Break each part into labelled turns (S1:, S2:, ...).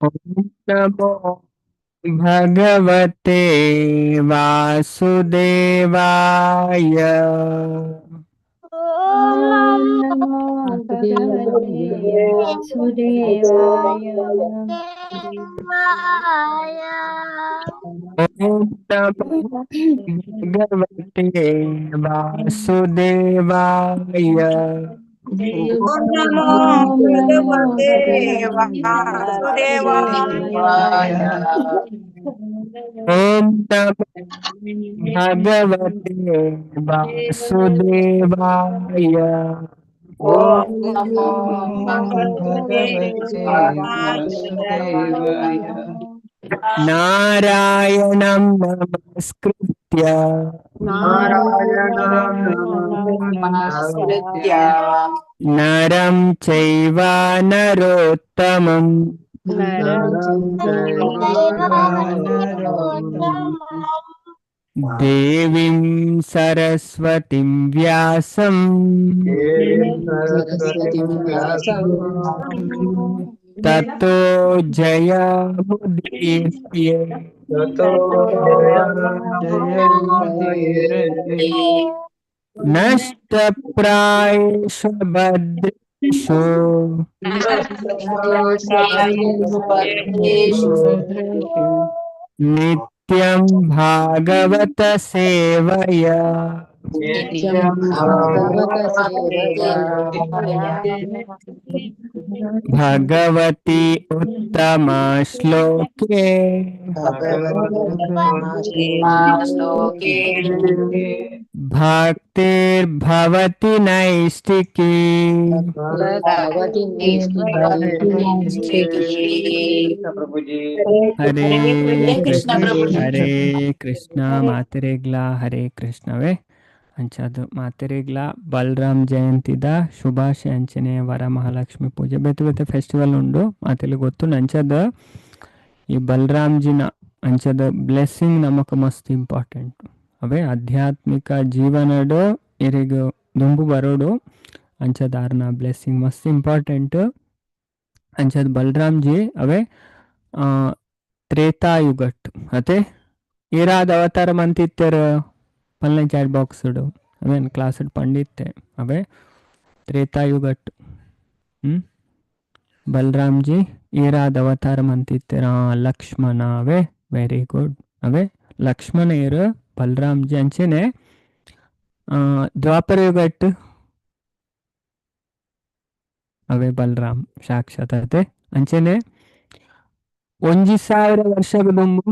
S1: ಓಂ ನಮೋ ಭಗವತೆ ವಾಸುದೇವಾಯ.
S2: ಓಂ
S3: ಓಂ
S2: ನಮೋ
S3: ನಮೋ ಭಗವತೆ ವಾಸುದೇವಾಯ.
S2: ದೇವಾಯ.
S1: ಓಂ ನಮೋ ಭಗವತೆ ವಾಸುದೇವಾಯ.
S4: ಓಂ ನಮೋ
S3: ಓಂ ನಮೋ
S4: ಭಗವತೆ
S3: ಭಗವತೆ
S4: ವಾಸುದೇವಾಯ.
S3: ವಾಸುದೇವಾಯ.
S1: ಓಂ ನಮೋ ಭಗವತೆ ವಾಸುದೇವಾಯ.
S4: ಓಂ
S5: ಓಂ
S4: ನಮೋ
S5: ನಮೋ
S4: ಭಗವತೆ
S5: ಭಗವತೆ
S4: ವಾಸುದೇವಾಯ.
S5: ವಾಸುದೇವಾಯ.
S1: ನಾರಾಯಣಂ ನಮಸ್ಕೃತ್ಯ
S5: ನಾರಾಯಣಂ
S3: ನಾರಾಯಣಂ
S5: ನಮಸ್ಕೃತ್ಯ
S3: ನಮಸ್ಕೃತ್ಯ
S1: ನರಂ ಚೈವ ನರೋತ್ತಮಂ
S3: ನರಂ
S5: ನರಂ
S3: ಚೈವ
S5: ಚೈವ
S3: ನರೋತ್ತಮಂ
S5: ನರೋತ್ತಮಂ
S1: ದೇವೀಂ ಸರಸ್ವತಿಂ ವ್ಯಾಸಂ
S5: ದೇವೀಂ ಸರಸ್ವತಿಂ ವ್ಯಾಸಂ
S1: ತತೋ ಜಯಮುದೀರಯೇ.
S5: ತತೋ
S3: ತತೋ
S5: ಜಯಮುದೀರಯೇ.
S1: ನಷ್ಟಪ್ರಾಯೇಷು ಭದ್ರೇಷು
S5: ನಷ್ಟಪ್ರಾಯೇಷು
S1: ನಿತ್ಯಂ ಭಾಗವತ ಸೇವಯಾ
S5: ನಿತ್ಯಂ ಭಾಗವತ ಸೇವಯಾ
S1: ಭಗವತಿ ಉತ್ತಮ ಶ್ಲೋಕೆ
S5: ಭಗವತಿ
S4: ಶ್ಲೋಕೆ
S1: ಭಕ್ತಿರ್ಭವತಿ ನೈಷ್ಟಿಕಿ.
S5: ಭಗವತಿ ನೈಷ್ಟಿಕಿ. ಪ್ರಭುಜಿ.
S1: ಹರೇ
S4: ಹರೇ ಕೃಷ್ಣ
S1: ಕೃಷ್ಣ
S4: ಪ್ರಭುಜಿ.
S1: ಹರೇ ಕೃಷ್ಣ ಮಾತೆರೆಗ್ಲಾ ಹರೇ ಕೃಷ್ಣವೇ. ಅಂಚಾದ ಮಾತೆರೆಗ್ಲಾ ಬಲರಾಮ್ ಜಯಂತಿದ ಶುಭಾಶಯ. ಅಂಚನೆ ವರಮಹಾಲಕ್ಷ್ಮಿ ಪೂಜೆ ಬೇತೆ ಬೇತೆ ಫೆಸ್ಟಿವಲ್ ಉಂಡು ಮಾತೆಲಿ ಗೊತ್ತು. ಅಂಚದ ಈ ಬಲರಾಮ್ಜಿನ ಅಂಚದ ಬ್ಲೆಸ್ಸಿಂಗ್ ನಮಕ್ ಮಸ್ತ್ ಇಂಪಾರ್ಟೆಂಟ್ ಅವೇ. ಆಧ್ಯಾತ್ಮಿಕ ಜೀವನಡ್ ಇರೆಗ್ ದುಂಬು ಬರೋಡು ಅಂಚದಾರ್ನ ಬ್ಲೆಸ್ಸಿಂಗ್ ಮಸ್ತ್ ಇಂಪಾರ್ಟೆಂಟ್. ಅಂಚದ ಬಲರಾಮ್ಜಿ ಅವೇ ತ್ರೇತಾಯುಗಟ್ ಅತೆ ಏರಾದ ಅವತಾರ ಮಂತಿತ್ತೆರ್ ಪಲ್ಲೆ ಚಾಟ್ ಬಾಕ್ಸ್ ಅವೇನ್ ಕ್ಲಾಸ್ ಪಂಡಿತ್ತೆ ಅವೇ ತ್ರೇತಾಯುಗಟ್. ಹ್ಮ್ ಬಲರಾಮ್ಜಿ ಏರಾದ ಅವತಾರ ಮಂತಿತ್ತೆರ ಲಕ್ಷ್ಮಣ ಅವೇ ವೆರಿ ಗುಡ್ ಅವೇ ಲಕ್ಷ್ಮಣ ಏರು ಬಲರಾಮ್ಜಿ ಅಂಚೆನೆ ದ್ವಾಪರ ಯುಗಟ್ ಅವೇ ಬಲರಾಮ್ ಸಾಕ್ಷಾತ್ ಅತೆ. ಅಂಚೆನೆ 1000 ವರ್ಷದ ದುಂಬು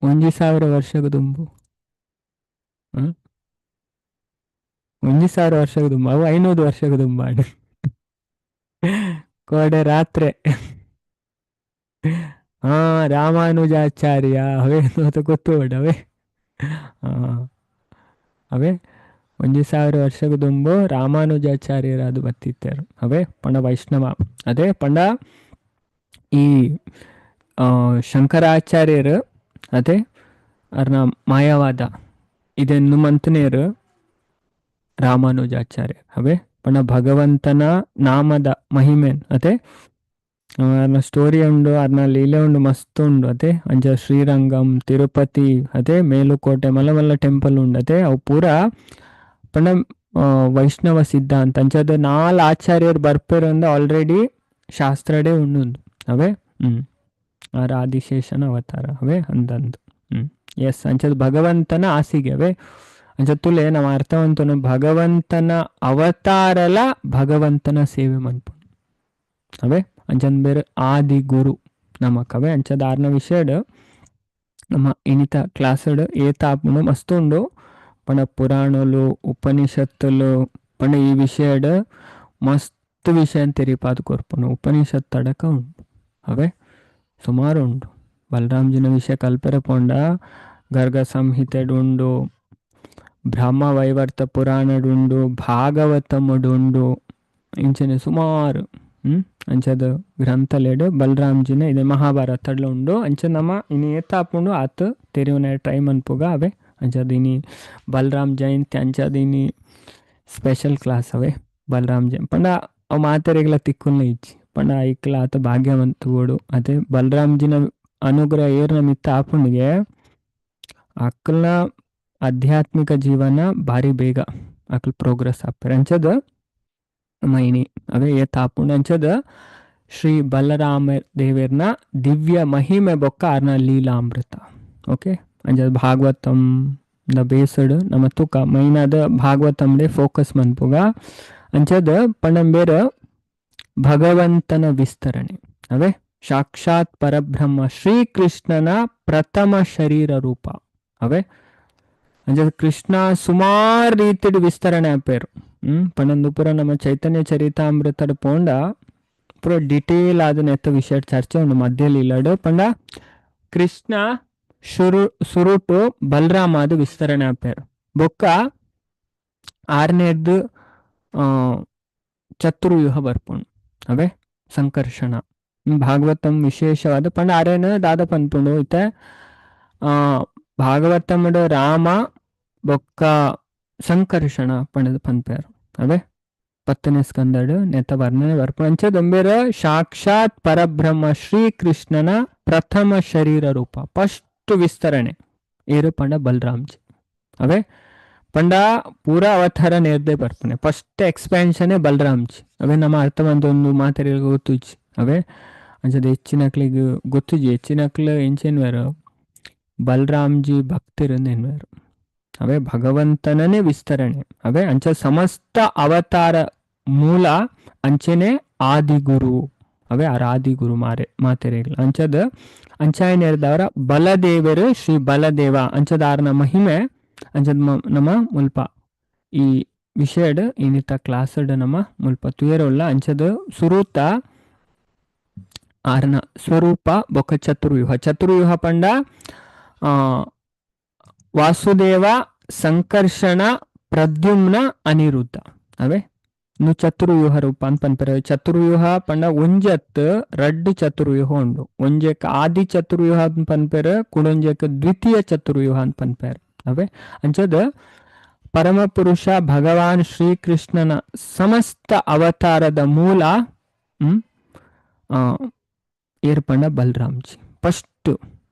S1: 1000 ವರ್ಷದ ದುಂಬು 1000 ವರ್ಷದ ದುಂಬು ಅವು 500 ವರ್ಷದ ದುಂಬಾಡು ಕೋಡೆ ರಾತ್ರಿ ಹಾ ರಾಮಾನುಜಾಚಾರ್ಯ ಅವೇ ಗೊತ್ತು ಅವೇ ಅವೇ 1000 ವರ್ಷದ ದುಂಬು ರಾಮಾನುಜಾಚಾರ್ಯರಾದ ಬತ್ತಿತ್ತರು ಅವೇ ಪಂಡ ವೈಷ್ಣವ ಅದೇ ಪಂಡ ಈ ಶಂಕರಾಚಾರ್ಯರು ಅದೇ ಅರ್ನ ಮಾಯವಾದ ಇದನ್ನು ಮಂತನೇರು ರಾಮಾನುಜಾಚಾರ್ಯ ಅವೇ ಪಂಡ ಭಗವಂತನ ನಾಮದ ಮಹಿಮೆನ್ ಅದೇ ಅರ್ನ ಸ್ಟೋರಿ ಉಂಡು ಅರ್ನ ಲೀಲೆ ಉಂಡು ಮಸ್ತ್ ಉಂಡು ಅದೇ. ಅಂಚ ಶ್ರೀರಂಗಂ ತಿರುಪತಿ ಅದೇ ಮೇಲುಕೋಟೆ ಮಲ್ಲ ಮಲ್ಲ ಟೆಂಪಲ್ ಉಂಡು ಅದೇ ಅವು ಪೂರ ಪಂಡ ವೈಷ್ಣವ ಸಿದ್ಧಾಂತ ಅಂಚದ 4 ಆಚಾರ್ಯರು ಬರ್ಪೇರು ಅಂದ ಆಲ್ರೆಡಿ ಶಾಸ್ತ್ರಡೇ ಉಂಡು ಅವೇ. ಆರ್ ಆದಿಶೇಷನ ಅವತಾರ ಅವೇ ಅಂದಂದು. ಎಸ್ ಅಂಚದ ಭಗವಂತನ ಆಸಿಗೆ ಅವೇ. ಅಂಚ ತುಲೆ ನಮ್ಮ ಅರ್ಥವಂತನು ಭಗವಂತನ ಅವತಾರಲ ಭಗವಂತನ ಸೇವೆ ಮನ್ಪುಂಡು ಅವೇ. ಅಂಚನ್ ಬೇರೆ ಆದಿ ಗುರು ನಮಕ್ ಅವೇ. ಅಂಚದ ಆರ್ನ ವಿಷಯಡ್ ನಮ್ಮ ಇನಿತ ಕ್ಲಾಸ್ಡ್ ಏತಾಪುಂಡು ಮಸ್ತ್ ಉಂಡು ಪಂಡ ಪುರಾಣಲು ಉಪನಿಷತ್ತುಲು ಪಂಡ ಈ ವಿಷಯಡ್ ಮಸ್ತ್ ವಿಷಯ ತೆರಿಪಾದ ಕೊರ್ಪುಂಡು. ಉಪನಿಷತ್ ತಡಕ ಉಂಡು ಅವೇ ಸುಮಾರು ಉಂಡು. ಬಲರಾಮ್ಜಿನ ವಿಷಯ ಕಲ್ಪೆರೆ ಪೋಂಡ ಗರ್ಗ ಸಂಹಿತೆಡುಂಡು, ಬ್ರಹ್ಮ ವೈವರ್ತ ಪುರಾಣಡುಂಡು, ಭಾಗವತಮಡುಂಡು, ಇಂಚನೆ ಸುಮಾರು ಅಂಚದ ಗ್ರಂಥಲೆಡ್ ಬಲರಾಮ್ಜಿನ ಇದೆ ಮಹಾಭಾರತಡ್ಲ ಉಂಡು. ಅಂಚ ನಮ್ಮ ಇನಿ ಏತಾಪುಂಡು ಆತ್ ತೆರಿಯುನ ಟ್ರೈ ಮನ್ಪುಗ ಅವೇ. ಅಂಚದ ಇನಿ ಬಲರಾಮ್ ಜಯಂತಿ ಅಂಚದ ಇನಿ ಸ್ಪೆಷಲ್ ಕ್ಲಾಸ್ ಅವೇ ಬಲರಾಮ್ ಜಯಂತಿ ಪಂಡ ಅವು ಮಾತೆರೆಗ್ಲ ತಿಕ್ಕುಲ್ನ ಇಜ್ಜಿ. ಪಂಡ ಐಕ್ಲ ಆತ ಭಾಗ್ಯವಂತ ಬೋಡು ಅದೇ ಬಲರಾಮ್ಜಿನ ಅನುಗ್ರಹ ಏರ್ನ ಮಿತ್ತ ಆಪುಂಡಿಗೆ ಅಕ್ಲ್ನ ಆಧ್ಯಾತ್ಮಿಕ ಜೀವನ ಭಾರಿ ಬೇಗ ಅಕ್ಲ್ ಪ್ರೋಗ್ರೆಸ್ ಆಪೆರ್ ಅಂಚದ ಮೈನಿ ಅವೇ ಏತ್ ಆಪುಂಡು ಅಂಚದ ಶ್ರೀ ಬಲರಾಮ ದೇವೆರ್ನ ದಿವ್ಯ ಮಹಿಮೆ ಬೊಕ್ಕ ಆರ್ನ ಲೀಲಾಮೃತ. ಓಕೆ, ಅಂಚದ ಭಾಗವತಂ ದ ಬೇಸಡ್ ನಮ್ಮ ತುಕ ಮೈನಾದ ಭಾಗವತಂಡೆ ಫೋಕಸ್ ಮನ್ಪುಗ. ಅಂಚದ ಪಂಡಂಬೇರ ಭಗವಂತನ ವಿಸ್ತರಣೆ ಅವೇ ಸಾಕ್ಷಾತ್ ಪರಬ್ರಹ್ಮ ಶ್ರೀಕೃಷ್ಣನ ಪ್ರಥಮ ಶರೀರ ರೂಪ ಅವೇ. ಅಂಚದ ಕೃಷ್ಣ ಸುಮಾರು ರೀತಿಡ್ ವಿಸ್ತರಣೆ ಆಪೇರು. ಪನ್ನೊಂದು ಪೂರ ನಮ್ಮ ಚೈತನ್ಯ ಚರಿತಾಮೃತಡ್ ಪೋಂಡ ಪೂರ ಡಿಟೇಲ್ ಆದ ನೆತ್ತ ವಿಷಯ ಚರ್ಚೆ ಉಂಡು ಮಧ್ಯ ಲೀಲಾಡ್. ಪಂಡ ಕೃಷ್ಣ ಸುರುಟು ಬಲರಾಮಾದ ವಿಸ್ತರಣೆ ಆಪೇರು. ಬೊಕ್ಕ ಆರನೇದ್ದು ಚತುರ್ವ್ಯೂಹ ಬರ್ಪುಂಡು ಅವೇ ಸಂಕರ್ಷಣ. ಭಾಗವತಂ ವಿಶೇಷವಾದ ಪಂಡ ಆರೇನ ದಾದ ಪನ್ಪುಂಡು ಇತ್ತೆ ಭಾಗವತಮಡು ರಾಮ ಬೊಕ್ಕ ಸಂಕರ್ಷಣ ಪಂಡದು ಪನ್ಪೇರು ಅವೇ ಪತ್ತನೇ ಸ್ಕಂದಡು ನೆತ್ತ ವರ್ಣನೆ ಬರ್ಪುಂಡು. ಅಂಚ ದಂಬೇರ ಸಾಕ್ಷಾತ್ ಪರಬ್ರಹ್ಮ ಶ್ರೀಕೃಷ್ಣನ ಪ್ರಥಮ ಶರೀರ ರೂಪ ಫಸ್ಟ್ ವಿಸ್ತರಣೆ ಏರು ಪಂಡ ಬಲರಾಮ್ಜಿ ಅವೇ. ಪಂಡ ಪೂರಾ ಅವತಾರ ನೇರ್ದೆ ಬರ್ಪುನೆ ಫಸ್ಟ್ ಎಕ್ಸ್ಪ್ಯಾನ್ಷನ್ ಬಲರಾಮ್ಜಿ ಅವೇ. ನಮ್ಮ ಅರ್ಥವಂತ ಒಂದು ಮಾತೆರೆಗ್ ಗೊತ್ತುಜ್ಜಿ ಅವೇ. ಅಂಚದ ಹೆಚ್ಚಿನಕ್ಲಿಗ್ ಗೊತ್ತುಜ್ಜಿ, ಹೆಚ್ಚಿನಕ್ಲು ಎಂಚೆನ್ವೇರು ಬಲರಾಮ್ಜಿ ಭಕ್ತಿರಂದು ಎನ್ನುವರು ಅವೇ ಭಗವಂತನನೇ ವಿಸ್ತರಣೆ ಅವೇ. ಅಂಚ ಸಮಸ್ತ ಅವತಾರ ಮೂಲ ಅಂಚೆನೆ ಆದಿಗುರು ಅವೇ ಆರ್ ಆದಿಗುರು ಮಾರೆ ಮಾತೆರೆಗ್ಲ. ಅಂಚದ ಅಂಚಾಯನೇರ್ದವರ ಬಲದೇವರು ಶ್ರೀ ಬಲದೇವ ಅಂಚದ ಆರ್ನ ಮಹಿಮೆ ಅಂಚದ ನಮ್ಮ ಮುಲ್ಪ ಈ ವಿಷಯಡ್ ಇನ್ನಿತ ಕ್ಲಾಸ್ಡ್ ನಮ್ಮ ಮುಲ್ಪ ತುಯರುಲ್ಲ. ಅಂಚದ ಸುರೂತ ಆರ್ನ ಸ್ವರೂಪ ಬೊಕ್ಕ ಚತುರ್ವ್ಯೂಹ. ಚತುರ್ವ್ಯೂಹ ಪಂಡ ವಾಸುದೇವ ಸಂಕರ್ಷಣ ಪ್ರದ್ಯುಮ್ನ ಅನಿರುದ್ಧ ಅವೇ ನು ಚತುರ್ವ್ಯೂಹ ರೂಪ ಅಂತ ಪನ್ಪೆರ್. ಚತುರ್ವ್ಯೂಹ ಪಂಡ ಒಂಜತ್ ರಡ್ಡ್ ಚತುರ್ವ್ಯೂಹ ಉಂಡು. ಒಂಜೆಕ್ ಆದಿ ಚತುರ್ವ್ಯೂಹ ಅಂತ ಪನ್ಪೆರ್, ಕುಡೊಂಜೆಕ್ ದ್ವಿತೀಯ ಚತುರ್ವ್ಯೂಹ ಅಂತ ಪನ್ಪೆರ್ ಅವೇ. ಅಂಚದ ಪರಮಪುರುಷ ಭಗವಾನ್ ಶ್ರೀಕೃಷ್ಣನ ಸಮಸ್ತ ಅವತಾರದ ಮೂಲ ಏರ್ ಪಂಡ ಬಲರಾಮ್ಜಿ ಫಸ್ಟ್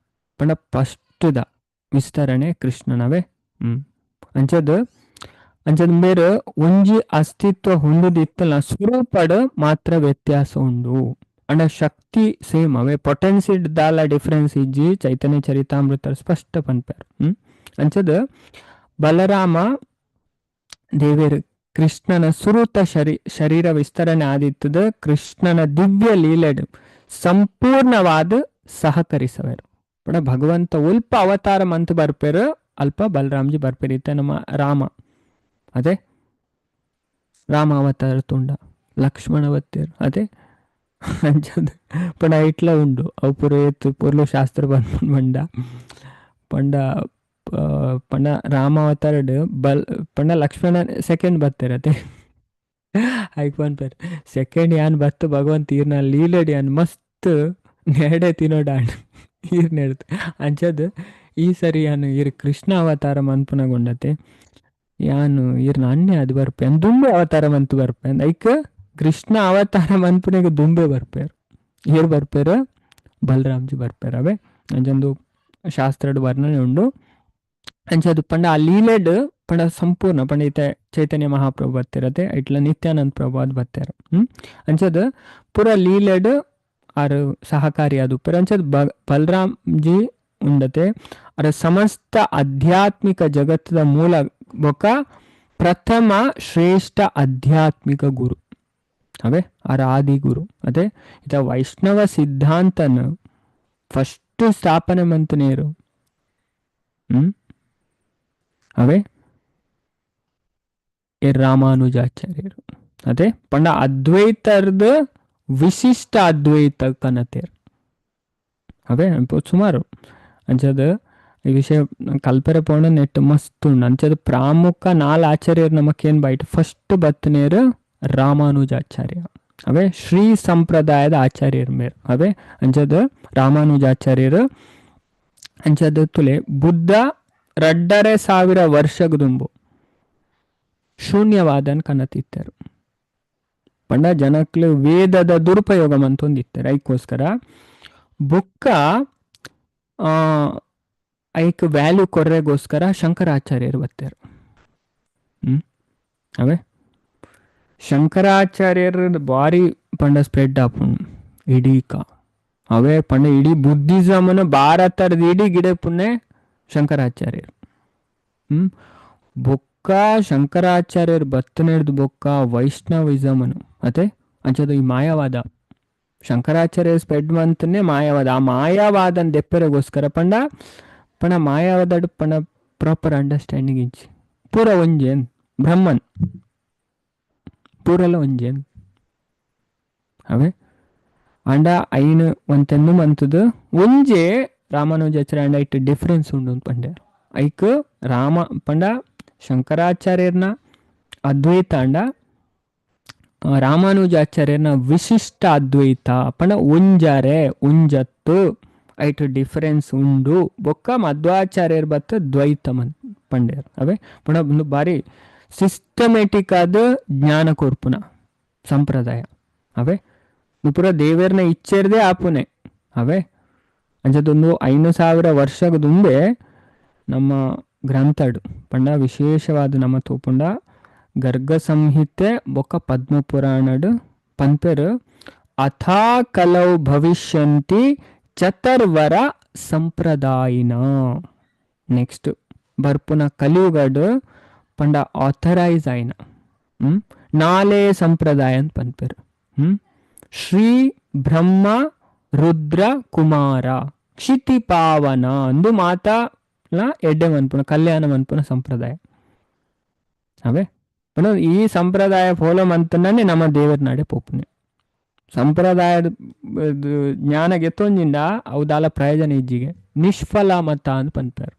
S1: ಪಂಡ ಫಸ್ಟ್ the ವಿಸ್ತರಣೆ ಕೃಷ್ಣನವೇ. ಅಂಚದ ಅಂಚದ ಮೇರ್ ಒಂಜಿ ಅಸ್ತಿತ್ವ ಹೊಂದುದಿತ್ತಲ ಸ್ವರೂಪಡ್ ಮಾತ್ರ ವ್ಯತ್ಯಾಸ ಉಂಡು. ಅಂಡ ಶಕ್ತಿ ಸೇಮ್ ಅವೇ, ಪೊಟೆನ್ಸಿ ದಾಲ ಡಿಫರೆನ್ಸ್ ಇಜ್ಜಿ. ಚೈತನ್ಯ ಚರಿತಾಮೃತ ಸ್ಪಷ್ಟ ಪನ್ಪೆರ್. ಅಂಚದ ಬಲರಾಮ ದೇವೇರ್ ಕೃಷ್ಣನ ಸುರುತ ಶರೀರ ವಿಸ್ತರಣೆ ಆದಿತ್ತದ ಕೃಷ್ಣನ ದಿವ್ಯ ಲೀಲೆಡ್ ಸಂಪೂರ್ಣವಾದ ಸಹಕರಿಸವೇರು. ಪಂಡ ಭಗವಂತ ಉಲ್ಪ ಅವತಾರ ಮಂತ್ ಬರ್ಪೇರು ಅಲ್ಪ ಬಲರಾಮ್ಜಿ ಬರ್ಪೇರು. ಇತ್ತೆ ನಮ್ಮ ರಾಮ ಅದೇ ರಾಮ ಅವತಾರ ತುಂಡ ಲಕ್ಷ್ಮಣ ಬತ್ತೇರು ಅದೇ ಅಂಚದ ಪಂಡ ಇಟ್ಲ ಉಂಡು ಅವು ಪೂರ ಏತ್ ಪೊರ್ಲು ಶಾಸ್ತ್ರ ಪನ್ಪುಂಡು. ಪಂಡ ಪಂಡ ಪಂಡ ರಾಮ ಅವತಾರಡ್ ಬಲ್ ಪಂಡ ಲಕ್ಷ್ಮಣ ಸೆಕೆಂಡ್ ಬತ್ತೇರ್ ಅತೆ ಐಕ್ ಪನ್ಪೆರ್ ಸೆಕೆಂಡ್ ಯಾನ್ ಬತ್ತು ಭಗವಂತ ಈರ್ನ ಲೀಲೆಡ್ ಯಾನ್ ಮಸ್ತ್ ನೆಡೆ ತಿನೋಡಾಂಡ್ ಈರ್ ನೆಡ್ದು. ಅಂಚದ್ ಈ ಸರಿ ಯಾನ್ ಈರ್ ಕೃಷ್ಣ ಅವತಾರ ಮನ್ಪುನಗುಂಡತೆ ಯಾನು ಈರ್ನ ಅಣ್ಣೆ ಅದು ಬರ್ಪೆ ಯಾನ್ ದುಂಬೆ ಅವತಾರ ಮಂತು ಬರ್ಪೆ ಐಕ್ ಕೃಷ್ಣ ಅವತಾರ ಮನ್ಪುನೆಗ್ ದುಂಬೆ ಬರ್ಪೇರು. ಏರ್ ಬರ್ಪೇರು ಬಲರಾಮ್ಜಿ ಬರ್ಪೇರು ಅವೇ. ಅಂಚೊಂದು ಶಾಸ್ತ್ರಡ್ ವರ್ಣನೆ ಉಂಡು. ಅಂಚದು ಪಂಡ ಆ ಲೀಲೆಡ್ ಪಂಡ ಸಂಪೂರ್ಣ ಪಂಡ ಇತ್ತೆ ಚೈತನ್ಯ ಮಹಾಪ್ರಭು ಬತ್ತಿರತೆ ಇಟ್ಲ ನಿತ್ಯಾನಂದ ಪ್ರಭು ಅದ್ ಬತ್ತೇರು. ಅಂಚದ ಪೂರ ಲೀಲೆಡ್ ಆರ್ ಸಹಕಾರಿ ಅದು ಉಪ್ಪೆರ್. ಅಂಚದ ಬಲರಾಮ್ಜಿ ಉಂಡತೆ ಅರ ಸಮಸ್ತ ಆಧ್ಯಾತ್ಮಿಕ ಜಗತ್ತದ ಮೂಲ ಬೊಕ್ಕ ಪ್ರಥಮ ಶ್ರೇಷ್ಠ ಆಧ್ಯಾತ್ಮಿಕ ಗುರು ಅವೇ ಆರ್ ಆದಿ ಗುರು ಅದೇ. ಇತ ವೈಷ್ಣವ ಸಿದ್ಧಾಂತನ ಫಸ್ಟ್ ಸ್ಥಾಪನೆ ಮಂತನೇರು ಅವೇ ರಾಮಾನುಜಾಚಾರ್ಯರು ಅದೇ. ಪಂಡ ಅದ್ವೈತರ್ದ ವಿಶಿಷ್ಟ ಅದ್ವೈತ ಕನತೇರ್ ಅವೇ ಸುಮಾರು. ಅಂಚದ ಈ ವಿಷಯ ಕಲ್ಪೆರೆ ಪೋಂಡ ನೆಟ್ ಮಸ್ತ್ ಉಂಡು. ಅಂಚದ ಪ್ರಾಮುಖ ನಾಲ್ ಆಚಾರ್ಯರು ನಮಕೇನ್ ಬೈಟ್ ಫಸ್ಟ್ ಬತ್ತನೇರು ರಾಮಾನುಜಾಚಾರ್ಯ ಅವೇ ಶ್ರೀ ಸಂಪ್ರದಾಯದ ಆಚಾರ್ಯರ್ ಮೇರ್ ಅವೇ. ಅಂಚದ ರಾಮಾನುಜಾಚಾರ್ಯರು ಅಂಚದ ತುಲೆ ಬುದ್ಧ 2500 ವರ್ಷಗ್ ದುಂಬು ಶೂನ್ಯವಾದನ್ ಕನತಿತ್ತರು. ಪಂಡ ಜನಕ್ಲು ವೇದದ ದುರುಪಯೋಗ ಮಂತೊಂದಿತ್ತೆರ್ ಐಕೋಸ್ಕರ ಬೊಕ್ಕ ಐಕ್ ವ್ಯಾಲ್ಯೂ ಕೊರ್ರೆಗೋಸ್ಕರ ಶಂಕರಾಚಾರ್ಯರು ಬತ್ತೆರ್. ಅವೇ ಶಂಕರಾಚಾರ್ಯರು ಬಾರಿ ಪಂಡ ಸ್ಪ್ರೆಡ್ ಆಪುಂಡು ಇಡೀಕ. ಅವೇ ಪಂಡ ಇಡೀ ಬುದ್ಧಿಸಮ್ನ ಭಾರತದ ಇಡೀ ಗಿಡಪುನ್ನೆ ಶಂಕರಾಚಾರ್ಯರು. ಬೊಕ್ಕ ಶಂಕರಾಚಾರ್ಯರು ಬತ್ತನೆಡ್ದು ಬೊಕ್ಕ ವೈಷ್ಣವಿಸಮನು ಅತೆ ಅಂಚದ ಈ ಮಾಯಾವಾದ ಶಂಕರಾಚಾರ್ಯ ಸ್ಪ್ರೆಡ್ ಮಂತನೆ ಮಾಯಾವಾದ. ಆ ಮಾಯಾವಾದನ್ ದೆಪ್ಪೆರೆಗೋಸ್ಕರ ಪಂಡ ಪಂಡ ಮಾಯಾವಾದ ಪಂಡ ಪ್ರಾಪರ್ ಅಂಡರ್ಸ್ಟ್ಯಾಂಡಿಂಗ್ ಇಜ್ಜಿ. ಪೂರ ಒಂಜೇನ್ ಬ್ರಹ್ಮನ್ ಪೂರೆಲ್ಲ ಒಂಜೇನ್ ಅವೇ ಅಂಡ ಐನ್ ಒಂತೆಂದು ಮಂತುದು ಒಂಜೆ ರಾಮಾನುಜಾಚಾರ್ಯ ಅಂಡ ಇಟ್ಟು ಡಿಫರೆನ್ಸ್ ಉಂಡು ಅಂತ ಪಂಡ್ಯಾರ್. ಐಕ್ ರಾಮ ಪಂಡ ಶಂಕರಾಚಾರ್ಯರ್ನ ಅದ್ವೈತ ಅಂಡ ರಾಮಾನುಜಾಚಾರ್ಯರ್ನ ವಿಶಿಷ್ಟ ಅದ್ವೈತ ಪಂಡ ಒಂಜಾರೆ ಒಂಜತ್ತು ಐಟ್ ಡಿಫರೆನ್ಸ್ ಉಂಡು. ಬೊಕ್ಕ ಮಧ್ವಾಚಾರ್ಯರ್ ಬತ್ತ ದ್ವೈತ ಮನ್ ಪಂಡ್ಯಾರ್. ಅವೇ ಪಂಡ ಒಂದು ಬಾರಿ ಸಿಸ್ಟಮೆಟಿಕ್ ಆದ ಜ್ಞಾನ ಕೊರ್ಪುನ ಸಂಪ್ರದಾಯ. ಅವೇ ಪೂರ ದೇವೇರ್ನ ಇಚ್ಛೆರ್ದೇ ಆಪುನೆ. ಅವೇ ಅಂಚದೊಂದು 5000 ವರ್ಷದ ದುಂಬೆ ನಮ್ಮ ಗ್ರಂಥಡು ಪಂಡ ವಿಶೇಷವಾದ ನಮ್ಮ ತೋಪುಂಡ ಗರ್ಗ ಸಂಹಿತೆ ಬೊಕ್ಕ ಪದ್ಮ ಪುರಾಣಡು ಪನ್ಪೆರು ಅಥಾ ಕಲೌ ಭವಿಷ್ಯಂತಿ ಚತರ್ವರ ಸಂಪ್ರದಾಯಿನ. ನೆಕ್ಸ್ಟ್ ಬರ್ಪುನ ಕಲಿಯುಗಡು ಪಂಡ ಆಥರೈಸ್ ಆಯಿನ ನಾಲೆ ಸಂಪ್ರದಾಯ ಅಂತ ಪನ್ಪೆರು. ಶ್ರೀ ಬ್ರಹ್ಮ ರುದ್ರ ಕುಮಾರ ಕ್ಷಿತಿ ಪಾವನ ಅಂದು ಮಾತಾ ಎಡ್ಡೆ ಮನ್ಪುನ ಕಲ್ಯಾಣ ಮನ್ಪುನ ಸಂಪ್ರದಾಯ. ಅವೇ ಪಂಡ ಈ ಸಂಪ್ರದಾಯ ಫಾಲೋ ಮಂತನೇ ನಮ್ಮ ದೇವರ ನಾಡೆ ಪೋಪುನೆ. ಸಂಪ್ರದಾಯದ ಜ್ಞಾನ ಗೆತ್ತೊಂಜಿಂದ ಅವು ಪ್ರಯೋಜನ ಇಜ್ಜಿಗೆ ನಿಷ್ಫಲ ಮತ ಅಂತ ಪನ್ಪೆರ್.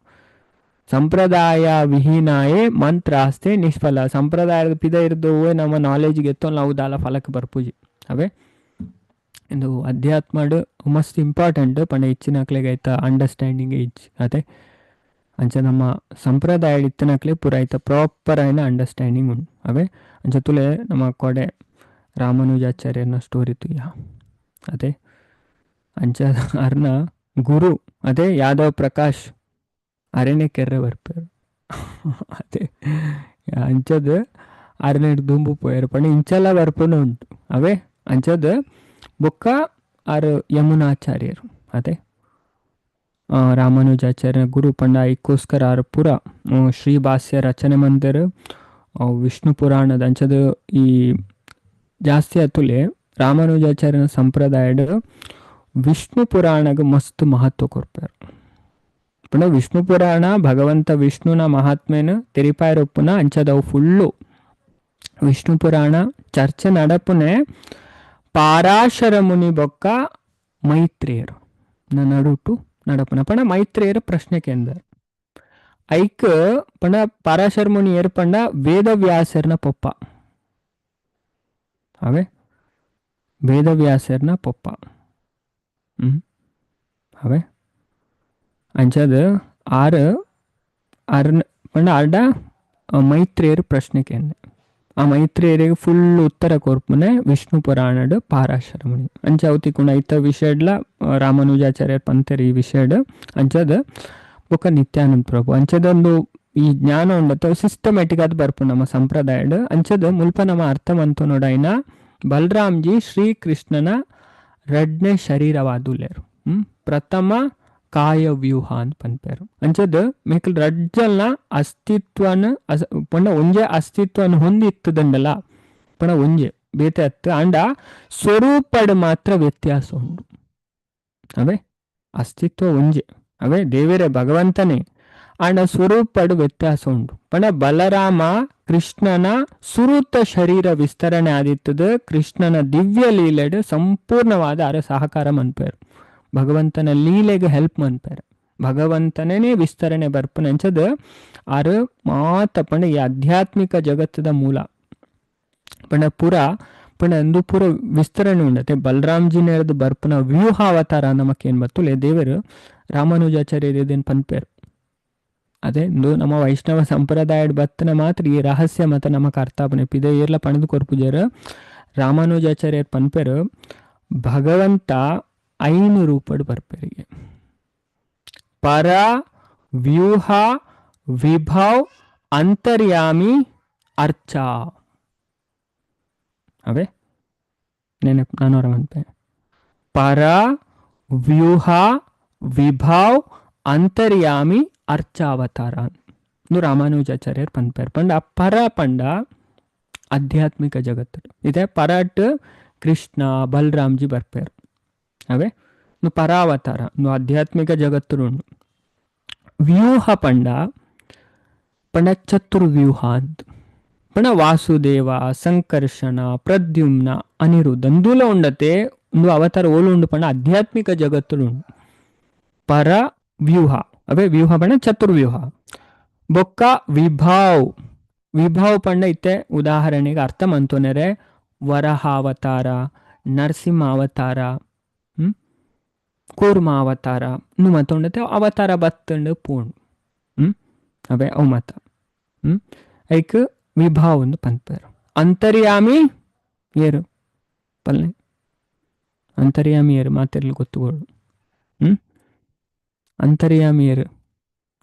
S1: ಸಂಪ್ರದಾಯ ವಿಹೀನಾಯೇ ಮಂತ್ರಾಸ್ತೆ ನಿಷ್ಫಲ. ಸಂಪ್ರದಾಯದ ಪಿದ ಇರ್ದು ನಮ್ಮ ನಾಲೆಜ್ ಗೆತ್ತೊಂದು ಅವು ದಾಲ ಫಲಕ್ಕೆ ಬರ್ಪುಜಿ. ಅವೇ ಇಂದು ಅಧ್ಯಾತ್ಮಡ್ ಮಸ್ತ್ ಇಂಪಾರ್ಟೆಂಟ್ ಪಂಡ ಹೆಚ್ಚಿನಕ್ಲೆಗ್ ಐತ ಅಂಡರ್ಸ್ಟ್ಯಾಂಡಿಂಗ್ ಇಜ್ಜಿ. ಅತೆ ಅಂಚ ನಮ್ಮ ಸಂಪ್ರದಾಯ ಇತ್ತಿನಕ್ಲೆ ಪೂರ ಐತ ಪ್ರಾಪರ್ ಆಯಿನ ಅಂಡರ್ಸ್ಟ್ಯಾಂಡಿಂಗ್ ಉಂಡು. ಅವೇ ಅಂಚ ತುಲೆ ನಮ್ಮ ಕೊಡೆ ರಾಮಾನುಜಾಚಾರ್ಯನ ಸ್ಟೋರಿ ತುಯ್ಯ. ಅದೇ ಅಂಚ ಅರ್ನ ಗುರು ಅದೇ ಯಾದವ್ ಪ್ರಕಾಶ್ ಅರೆನೆ ಕೆರ್ರೆ ಬರ್ಪೆರ್. ಅದೇ ಅಂಚದ ಅರನೆಡ್ ದುಂಬು ಪೋಯೆರ್ ಪಂಡ ಇಂಚಲ ಬರ್ಪುನ ಉಂಟು. ಅವೇ ಅಂಚದ ಬೊಕ್ಕ ಆರ್ ಯಮುನಾಚಾರ್ಯರು. ಅದೇ ರಾಮಾನುಜಾಚಾರ್ಯನ ಗುರು ಪಂಡ ಐಕೋಸ್ಕರ ಆರ್ ಪೂರ ಶ್ರೀ ಭಾಷ್ಯ ರಚನೆ ಮಂತೆರ್. ವಿಷ್ಣು ಪುರಾಣದ ಅಂಚದ ಈ ಜಾಸ್ತಿ ಅತುಲೆ ರಾಮಾನುಜಾಚಾರ್ಯನ ಸಂಪ್ರದಾಯಡ್ ವಿಷ್ಣು ಪುರಾಣಗ್ ಮಸ್ತ್ ಮಹತ್ವ ಕೊರ್ಪೆರ್. ಪಂಡ ವಿಷ್ಣು ಪುರಾಣ ಭಗವಂತ ವಿಷ್ಣುನ ಮಹಾತ್ಮೆನ ತೆರಿಪಾಯರೊಪ್ಪುನ ಅಂಚದವು ಫುಲ್ಲು ವಿಷ್ಣು ಪುರಾಣ ಚರ್ಚೆ ನಡಪುನೆ ಪಾರಾಶರ ಮುನಿ ಬೊಕ್ಕ ಮೈತ್ರೇಯರು ನಡುಟು ನಡಪುನ. ಪಂಡ ಮೈತ್ರೇಯರು ಪ್ರಶ್ನೆ ಕೇಂದ್ರ ಐಕ್ ಪಂಡ ಪಾರಾಶರ ಮುನಿ ಏರ್ ಪಂಡ ವೇದವ್ಯಾಸರ್ನ ಪೊಪ್ಪ. ಅವೇ ವೇದವ್ಯಾಸರ್ನ ಪೊಪ್ಪ. ಅವೇ ಅಂಚದ ಆರು ಆರ್ನ ಪಂಡ ಆರ್ಡ ಮೈತ್ರೇಯರು ಪ್ರಶ್ನೆ ಕೇಂದ್ರ. ಆ ಮೈತ್ರೇಯರಿಗೆ ಫುಲ್ ಉತ್ತರ ಕೊರ್ಪುನೆ ವಿಷ್ಣು ಪುರಾಣಡ್ ಪಾರಾಶರ ಮುನಿ. ಅಂಚ ಅವು ತಿಕ್ಕುಂಡು ಐತ ವಿಷಯಡ್ಲ ರಾಮಾನುಜಾಚಾರ್ಯರ್ ಪಂತೆರ್ ಈ ವಿಷಯಡ್. ಅಂಚದ ಬೊಕ್ಕ ನಿತ್ಯಾನಂದ ಪ್ರಭು ಅಂಚದೊಂದು ಈ ಜ್ಞಾನ ಉಂಡತ್ತ ಸಿಸ್ಟಮ್ಯಾಟಿಕ್ ಆದ್ ಬರ್ಪುಂಡು ನಮ್ಮ ಸಂಪ್ರದಾಯಡ್. ಅಂಚದ ಮುಲ್ಪ ನಮ್ಮ ಅರ್ಥ ಮಂತು ನೋಡಾಯಿನ ಬಲರಾಮ್ಜಿ ಶ್ರೀಕೃಷ್ಣನ ರಡ್ನೆ ಶರೀರವಾದುಲ್ಲೆರ್. ಪ್ರಥಮ ಕಾಯವ್ಯೂಹ ಅಂತ ಪನ್ಪೆರ್. ಅಂಚದ ಮೇಕಲ್ ರಡ್ಜಲ್ನ ಅಸ್ತಿತ್ವನ ಪಂಡ ಒಂಜೆ ಅಸ್ತಿತ್ವನ ಹೊಂದಿತ್ತದಂಡಲ ಪಂಡ ಒಂಜೆ ಬೇತೆ ಅತ್ತು ಅಂಡ ಸ್ವರೂಪಡ್ ಮಾತ್ರ ವ್ಯತ್ಯಾಸ ಉಂಡು. ಅವೇ ಅಸ್ತಿತ್ವ ಒಂಜೆ ಅವೇ ದೇವರೇ ಭಗವಂತನೇ ಆಂಡ ಸ್ವರೂಪಡ್ ವ್ಯತ್ಯಾಸ ಉಂಡು. ಪಂಡ ಬಲರಾಮ ಕೃಷ್ಣನ ಸುರುತ ಶರೀರ ವಿಸ್ತರಣೆ ಆದಿತ್ತದ ಕೃಷ್ಣನ ದಿವ್ಯ ಲೀಲೆಡ್ ಸಂಪೂರ್ಣವಾದ ಅರ ಸಹಕಾರ ಮನ್ಪೆರ್. ಭಗವಂತನ ಲೀಲೆಗೆ ಹೆಲ್ಪ್ ಮನ್ಪೆರ್. ಭಗವಂತನೇ ವಿಸ್ತರಣೆ ಬರ್ಪುನ ಅಂಚದ ಆರು ಮಾತ ಪಂಡ ಈ ಆಧ್ಯಾತ್ಮಿಕ ಜಗತ್ತದ ಮೂಲ ಪಂಡ ಪೂರ ಪಂಡ ಅಂದು ಪೂರ ವಿಸ್ತರಣೆ ಉಂಡತೆ. ಬಲರಾಮ್ಜಿನೇರ್ದು ಬರ್ಪುನ ವ್ಯೂಹ ಅವತಾರ ನಮಕ್ ಏನ್ ಬತ್ತುಲೆ ದೇವರು ರಾಮಾನುಜಾಚಾರ್ಯರು ಇದೇನ್ ಪನ್ಪೆರ್. ಅದೇ ಇಂದು ನಮ್ಮ ವೈಷ್ಣವ ಸಂಪ್ರದಾಯಡ್ ಬತ್ತನ ಮಾತ್ರ ಈ ರಹಸ್ಯ ಮತ ನಮಕ್ ಅರ್ಥ ಆಪುನೆ. ಪಿದ ಏರ್ಲ ಪಣದು ಕೊರ್ಪುಜೆರ್. ರಾಮಾನುಜಾಚಾರ್ಯರ್ ಪನ್ಪೆರ್ ಭಗವಂತ ಐನು ರೂಪಡ್ ಬರ್ಪೆರಿಗೆ. ಪರ, ವ್ಯೂಹ, ವಿಭವ್, ಅಂತರ್ಯಾಮಿ, ಅರ್ಚಾ. ಅವೇ ನೆನಪು ನಾನೋರ ಮನ್ಪೆ. ಪರ, ವ್ಯೂಹ, ವಿಭವ್, ಅಂತರ್ಯಾಮಿ, ಅರ್ಚಾವತಾರ ಇಂದು ರಾಮಾನುಜಾಚಾರ್ಯರ್ ಪನ್ಪೆರ್. ಪಂಡ ಪರ ಪಂಡ ಆಧ್ಯಾತ್ಮಿಕ ಜಗತ್ತು ಇದೆ. ಪರಾಟ್ ಕೃಷ್ಣ ಬಲರಾಮ್ಜಿ ಬರ್ಪೇರ್. ಅವೇ ಇಂದು ಪರಾವತಾರ, ಇಂದು ಆಧ್ಯಾತ್ಮಿಕ ಜಗತ್ತು ಉಂಡು. ವ್ಯೂಹ ಪಂಡ ಪಂಡ ಚತುರ್ವ್ಯೂಹ ಅಂತ ಪಂಡ ವಾಸುದೇವ, ಸಂಕರ್ಷಣ, ಪ್ರದ್ಯುಮ್ನ, ಅನಿರುದ್ಧ ಅಂದುಲ ಉಂಡತೆ. ಒಂದು ಅವತಾರ ಓಲು ಉಂಡು ಪಂಡ ಆಧ್ಯಾತ್ಮಿಕ ಜಗತ್ತು ಉಂಡು. ಪರ ವ್ಯೂಹ, ಅವೇ ವ್ಯೂಹ ಪಂಡ ಚತುರ್ವ್ಯೂಹ. ಬೊಕ್ಕ ವಿಭಾವ್, ವಿಭಾವ್ ಪಂಡ ಇತ್ತೆ ಉದಾಹರಣೆಗೆ ಅರ್ಥ ಮಂತೊನೆರೆ ವರಹಾವತಾರ, ನರಸಿಂಹ ಅವತಾರ, ಕೂರ್ಮ ಅವತಾರ ಇನ್ನು ಮತ್ತೊಂಡತೆ ಅವತಾರ ಬತ್ತಂಡು ಪೂಂಡು. ಅವೇ ಅವು ಮತ ಐಕ್ ವಿಭಾವ್ ಒಂದು ಪನ್ಪೇರು. ಅಂತರ್ಯಾಮಿ ಏರು ಪಲ್ಲೆ, ಅಂತರ್ಯಾಮಿ ಏರು ಮಾತಿರ್ಲಿ ಗೊತ್ತುಗೋಡು. ಅಂತರ್ಯಾಮಿ ಏರು.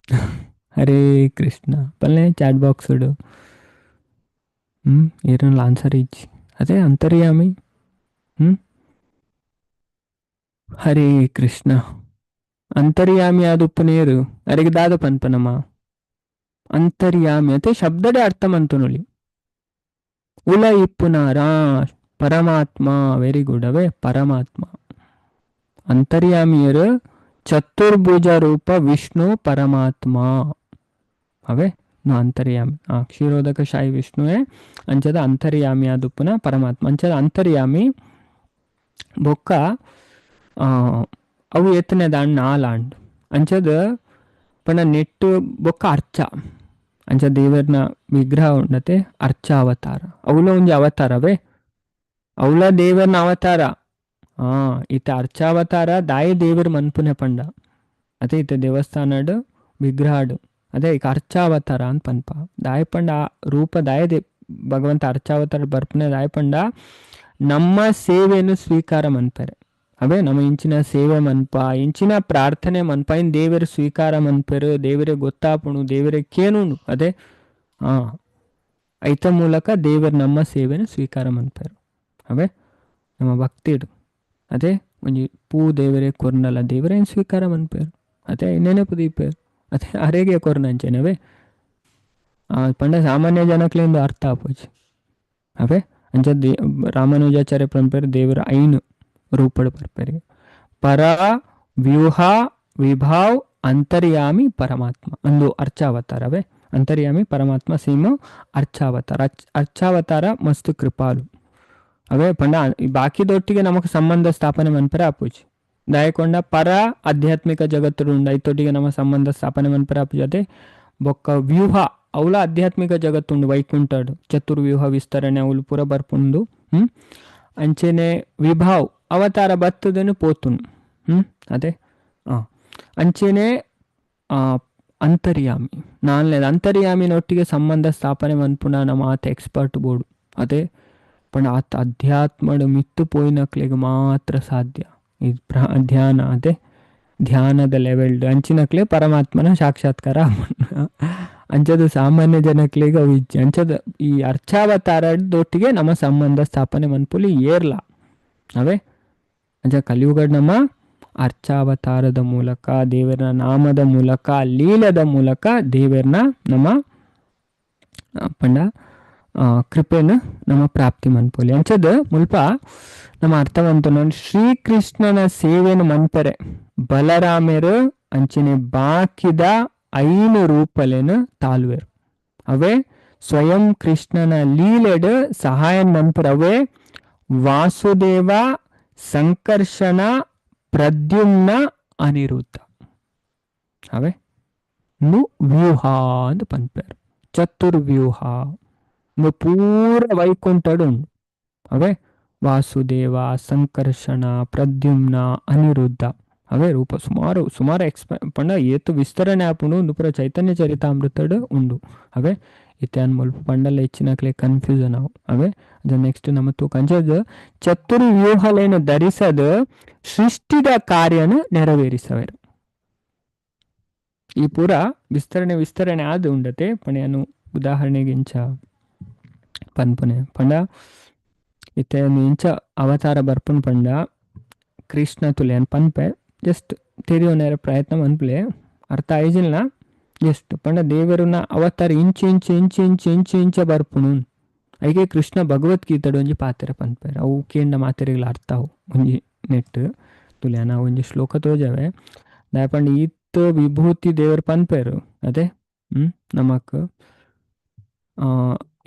S1: ಹರೇ ಕೃಷ್ಣ ಪಲ್ಲೆ ಚಾಟ್ ಬಾಕ್ಸ್ ಏರಲ್ಲ ಆನ್ಸರ್ ಇಜ್ಜಿ. ಅದೇ ಅಂತರ್ಯಾಮಿ. ಹರೇ ಕೃಷ್ಣ. ಅಂತರ್ಯಾಮಿ ಆದುಪ್ಪು ನೇರು ಅರೆಗೆ ದಾದ ಪನ್ಪನಮ್ಮ ಅಂತರ್ಯಾಮಿ ಅತೆ ಶಬ್ದಡೆ ಅರ್ಥ ಮಂತುನುಲಿ. ಉಲ ಇಪ್ಪುನಾರ ಪರಮಾತ್ಮ. Very good. ಅವೇ ಪರಮಾತ್ಮ ಅಂತರ್ಯಾಮಿಯರು ಚತುರ್ಭುಜ ರೂಪ ವಿಷ್ಣು ಪರಮಾತ್ಮ. ಅವೇ ಅಂತರ್ಯಾಮಿ. ಆ ಕ್ಷೀರೋದಕ ಶಾಯಿ ವಿಷ್ಣುವೇ ಅಂಚದ ಅಂತರ್ಯಾಮಿ ಆದುಪ್ಪುನ ಪರಮಾತ್ಮ ಅಂಚದ ಅಂತರ್ಯಾಮಿ. ಬೊಕ್ಕ ಅವು ಎತ್ತನೆ ದಾಂಡ್ ನಾಲಾಂಡ್ ಅಂಚದ ಪಂಡ ನೆಟ್ಟು. ಬೊಕ್ಕ ಅರ್ಚ ಅಂಚ ದೇವರ್ನ ವಿಗ್ರಹ ಉಂಡತೆ ಅರ್ಚ ಅವತಾರ. ಅವಲ ಒಂಜಿ ಅವತಾರವೇ, ಅವಲ ದೇವರ್ನ ಅವತಾರ. ಇತ್ತ ಅರ್ಚಾವತಾರ ದಾಯಿ ದೇವರ್ ಮನ್ಪುನೆ ಪಂಡ ಅದೇ ಇತ್ತ ದೇವಸ್ಥಾನಡ್ ವಿಗ್ರಹಡ್ ಅದೇ ಈಗ ಅರ್ಚಾವತಾರ ಅಂತ ಪನ್ಪ. ದಾಯ ಪಂಡ ಆ ರೂಪ ದಾಯ they ಭಗವಂತ ಅರ್ಚಾವತಾರ ಬರ್ಪುನೆ ದಾಯ ಪಂಡ ನಮ್ಮ ಸೇವೆಯನ್ನು ಸ್ವೀಕಾರ ಮನ್ಪೆರೆ. ಅವೇ ನಮ್ಮ ಇಂಚಿನ ಸೇವೆ ಮನ್ಪ, ಇಂಚಿನ ಪ್ರಾರ್ಥನೆ ಮನ್ಪ ಇನ್ ದೇವರು ಸ್ವೀಕಾರ ಮನ್ಪೆರು, ದೇವರೇ ಗೊತ್ತಾಪುಣು, ದೇವರೇ ಕೇನುನು. ಅದೇ ಐತ ಮೂಲಕ ದೇವರು ನಮ್ಮ ಸೇವೆನ ಸ್ವೀಕಾರ ಮನ್ಪೆರು. ಅವೇ ನಮ್ಮ ಭಕ್ತಿಡು ಅದೇ ಒಂಜಿ ಪೂ ದೇವರೇ ಕೊರ್ನಲ್ಲ ದೇವರೇ ಸ್ವೀಕಾರ ಮನ್ಪೆರು. ಅದೇ ನೆನಪು ದೀಪೇರು ಅದೇ ಅರೇಗೆ ಕೊರ್ನಂಚೆನವೇ ಪಂಡ ಸಾಮಾನ್ಯ ಜನಕ್ಲಿಂದು ಅರ್ಥ ಆಪುಜಿ. ಅವೇ ಅಂಚ ರಾಮಾನುಜಾಚಾರ್ಯ ಪಂಪೇರು ದೇವರ ಐನು ರೂಪಡು ಬರ್ಪೇರಿಗೆ. ಪರ, ವ್ಯೂಹ, ವಿಭಾವ್, ಅಂತರ್ಯಾಮಿ ಪರಮಾತ್ಮ ಅಂದು ಅರ್ಚಾವತಾರವೇ. ಅಂತರ್ಯಾಮಿ ಪರಮಾತ್ಮ ಸೀಮ ಅರ್ಚಾವತಾರ. ಅರ್ಚಾವತಾರ ಮಸ್ತ್ ಕೃಪಾಲು. ಅವೇ ಪಂಡ ಬಾಕಿದೊಟ್ಟಿಗೆ ನಮಕ್ ಸಂಬಂಧ ಸ್ಥಾಪನೆ ಮನ್ಪೆರೆ ಆಪುಜಿ. ದಾಯಕೊಂಡ ಪರ ಆಧ್ಯಾತ್ಮಿಕ ಜಗತ್ತು ಉಂಡು ಐತೊಟ್ಟಿಗೆ ನಮ್ಮ ಸಂಬಂಧ ಸ್ಥಾಪನೆ ಮನ್ಪೆರೆ ಆಪುಜಿ. ಅದೇ ಬೊಕ್ಕ ವ್ಯೂಹ ಅವಲ ಆಧ್ಯಾತ್ಮಿಕ ಜಗತ್ತುಂಡು ವೈಕುಂಠಡು ಚತುರ್ವ್ಯೂಹ ವಿಸ್ತರಣೆ ಅವಲು ಪೂರ ಬರ್ಪುಂಡು. ಅಂಚೆನೆ ವಿಭಾವ್ ಅವತಾರ ಬತ್ತದನ್ನು ಪೋತುನು. ಅದೇ ಅಂಚೆನೆ ಅಂತರ್ಯಾಮಿ ನಾಲ್ನೇದು. ಅಂತರ್ಯಾಮಿನೊಟ್ಟಿಗೆ ಸಂಬಂಧ ಸ್ಥಾಪನೆ ಮನ್ಪುನ ನಮ್ಮ ಆತ ಎಕ್ಸ್ಪರ್ಟ್ ಬೋರ್ಡು. ಅದೇ ಪಂಡ ಆತ ಅಧ್ಯಾತ್ಮಡು ಮಿತ್ತು ಪೋಯಿನಕ್ಲೆಗ್ ಮಾತ್ರ ಸಾಧ್ಯ ಈ ಧ್ಯಾನ. ಅದೇ ಧ್ಯಾನದ ಲೆವೆಲ್ಡ್ ಅಂಚಿನಕ್ಲೆ ಪರಮಾತ್ಮನ ಸಾಕ್ಷಾತ್ಕಾರ. ಅಂಚದ ಸಾಮಾನ್ಯ ಜನಕ್ಲೆಗ್ ಅವು ಇಜ್ಜಿ. ಅಂಚದ ಈ ಅರ್ಚಾವತಾರದೊಟ್ಟಿಗೆ ನಮ್ಮ ಸಂಬಂಧ ಸ್ಥಾಪನೆ ಮನ್ಪುಲಿ ಏರ್ಲ. ಅವೇ ಅಂಚ ಕಲಿಯುಗಡ್ ನಮ್ಮ ಅರ್ಚಾವತಾರದ ಮೂಲಕ ದೇವರ ನಾಮದ ಮೂಲಕ ಲೀಲದ ಮೂಲಕ ದೇವರನ್ನ ನಮ್ಮ ಪಂಡ ಕೃಪೆನ ನಮ್ಮ ಪ್ರಾಪ್ತಿ ಮನ್ಪೊಲಿ. ಅಂಚದ ಮುಲ್ಪ ನಮ್ಮ ಅರ್ಥವಂತ ಶ್ರೀಕೃಷ್ಣನ ಸೇವೆಯನ್ನು ಮನ್ಪೆರೆ ಬಲರಾಮೆರು ಅಂಚನೆ ಬಾಕಿದ ಐನು ರೂಪಲೇನು ತಾಳ್ವೆರು. ಅವೇ ಸ್ವಯಂ ಕೃಷ್ಣನ ಲೀಲೆಡ್ ಸಹಾಯ ಮನ್ಪೆರೆ. ಅವೇ ವಾಸುದೇವ, ಸಂಕರ್ಷಣ, ಪ್ರದ್ಯುಮ್ನ, ಅನಿರುದ್ಧ. ಅವೇ ನು ವ್ಯೂಹ ಅಂತ ಪನ್ಪೇರು. ಚತುರ್ವ್ಯೂಹ ಪೂರ ವೈಕುಂಠಡು ಉಂಡು. ಅವೇ ವಾಸುದೇವ, ಸಂಕರ್ಷಣ, ಪ್ರದ್ಯುಮ್ನ, ಅನಿರುದ್ಧ. ಅವೇ ರೂಪ ಸುಮಾರು ಸುಮಾರು ಎಕ್ಸ್ಪ ಪಂಡ ಏತು ವಿಸ್ತರಣೆ ಆಪುಂಡು. ಉಂದು ಪೂರ ಚೈತನ್ಯ ಚರಿತಾಮೃತಡ್ ಉಂಡು. ಅವೇ ಇತ್ತೆ ಮುಲ್ಪ ಪಂಡಲ ಹೆಚ್ಚಿನಕ್ಲೆ ಕನ್ಫ್ಯೂಷನ್ ಅವು ಅವೇ. ಅದು ನೆಕ್ಸ್ಟ್ ನಮ್ಮ ತೂಕ ಅಂಚದ ಚತುರ್ವ್ಯೂಹಲೇನು ಧರಿಸದ ಸೃಷ್ಟಿದ ಕಾರ್ಯನ ನೆರವೇರಿಸವೇರು. ಈ ಪೂರ ವಿಸ್ತರಣೆ ವಿಸ್ತರಣೆ ಆದ ಉಂಡತೆ ಪಣೆಯನ್ನು ಉದಾಹರಣೆಗೆ ಇಂಚ ಪನ್ಪುನೆ ಪಂಡ ಇತ್ತೆ ಇಂಚ ಅವತಾರ ಬರ್ಪುನ್ ಪಂಡ ಕೃಷ್ಣ ತುಲೆ ಪನ್ಪೆ ಜಸ್ಟ್ ತೆರಿಯೋನೇರ ಪ್ರಯತ್ನ ಮನ್ಪುಲೆ ಅರ್ಥ ಆಯ್ಜಿಲ್ಲ ಜಸ್ಟ್ ಪಂಡ ದೇವರುನ ಅವತಾರ ಇಂಚು ಇಂಚು ಇಂಚು ಇಂಚು ಇಂಚು ಇಂಚ ಬರ್ಪುನು. ಐಕೆ ಕೃಷ್ಣ ಭಗವದ್ಗೀತೆಡ್ ಒಂಜಿ ಪಾತೆರ ಪನ್ಪೆರ್ ಅವು ಕೇಂಡ ಮಾತೆರೆಗ್ಲ ಅರ್ಥ ಅವು ಒಂಜಿ ನೆಟ್ ತುಲೆ ನಾವು ಒಂಜಿ ಶ್ಲೋಕ ತೋಜವೆ ದಾಯೆ ಪಂಡ ಈತ್ ವಿಭೂತಿ ದೇವರು ಪನ್ಪೆರು ಅದೇ ನಮಕ್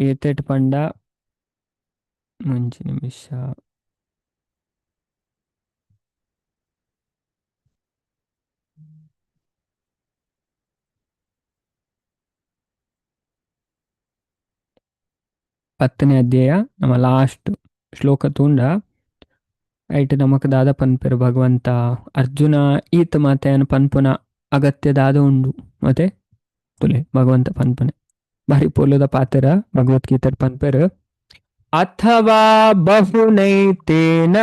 S1: ಏತೆಟ್ ಪಂಡ ಒಂಜಿ ನಿಮಿಷ 10ನೇ ಅಧ್ಯಾಯ ನಮ್ಮ ಲಾಸ್ಟ್ ಶ್ಲೋಕ ತೂಂಡ ಐಟ್ ನಮಕ್ ದಾದ ಪನ್ಪೆರು ಭಗವಂತ ಅರ್ಜುನ ಈತ ಮಾತೆಯನ್ನು ಪನ್ಪುನ ಅಗತ್ಯ ದಾದ ಉಂಡು ಮತ್ತೆ ತುಲೆ ಭಗವಂತ ಪನ್ಪನೆ ಬಾರಿ ಪೋಲದ ಪಾತೆರ ಭಗವದ್ಗೀತೆ ಪನ್ಪೆರು. ಅಥವಾ ಬಹುನೈತೇನ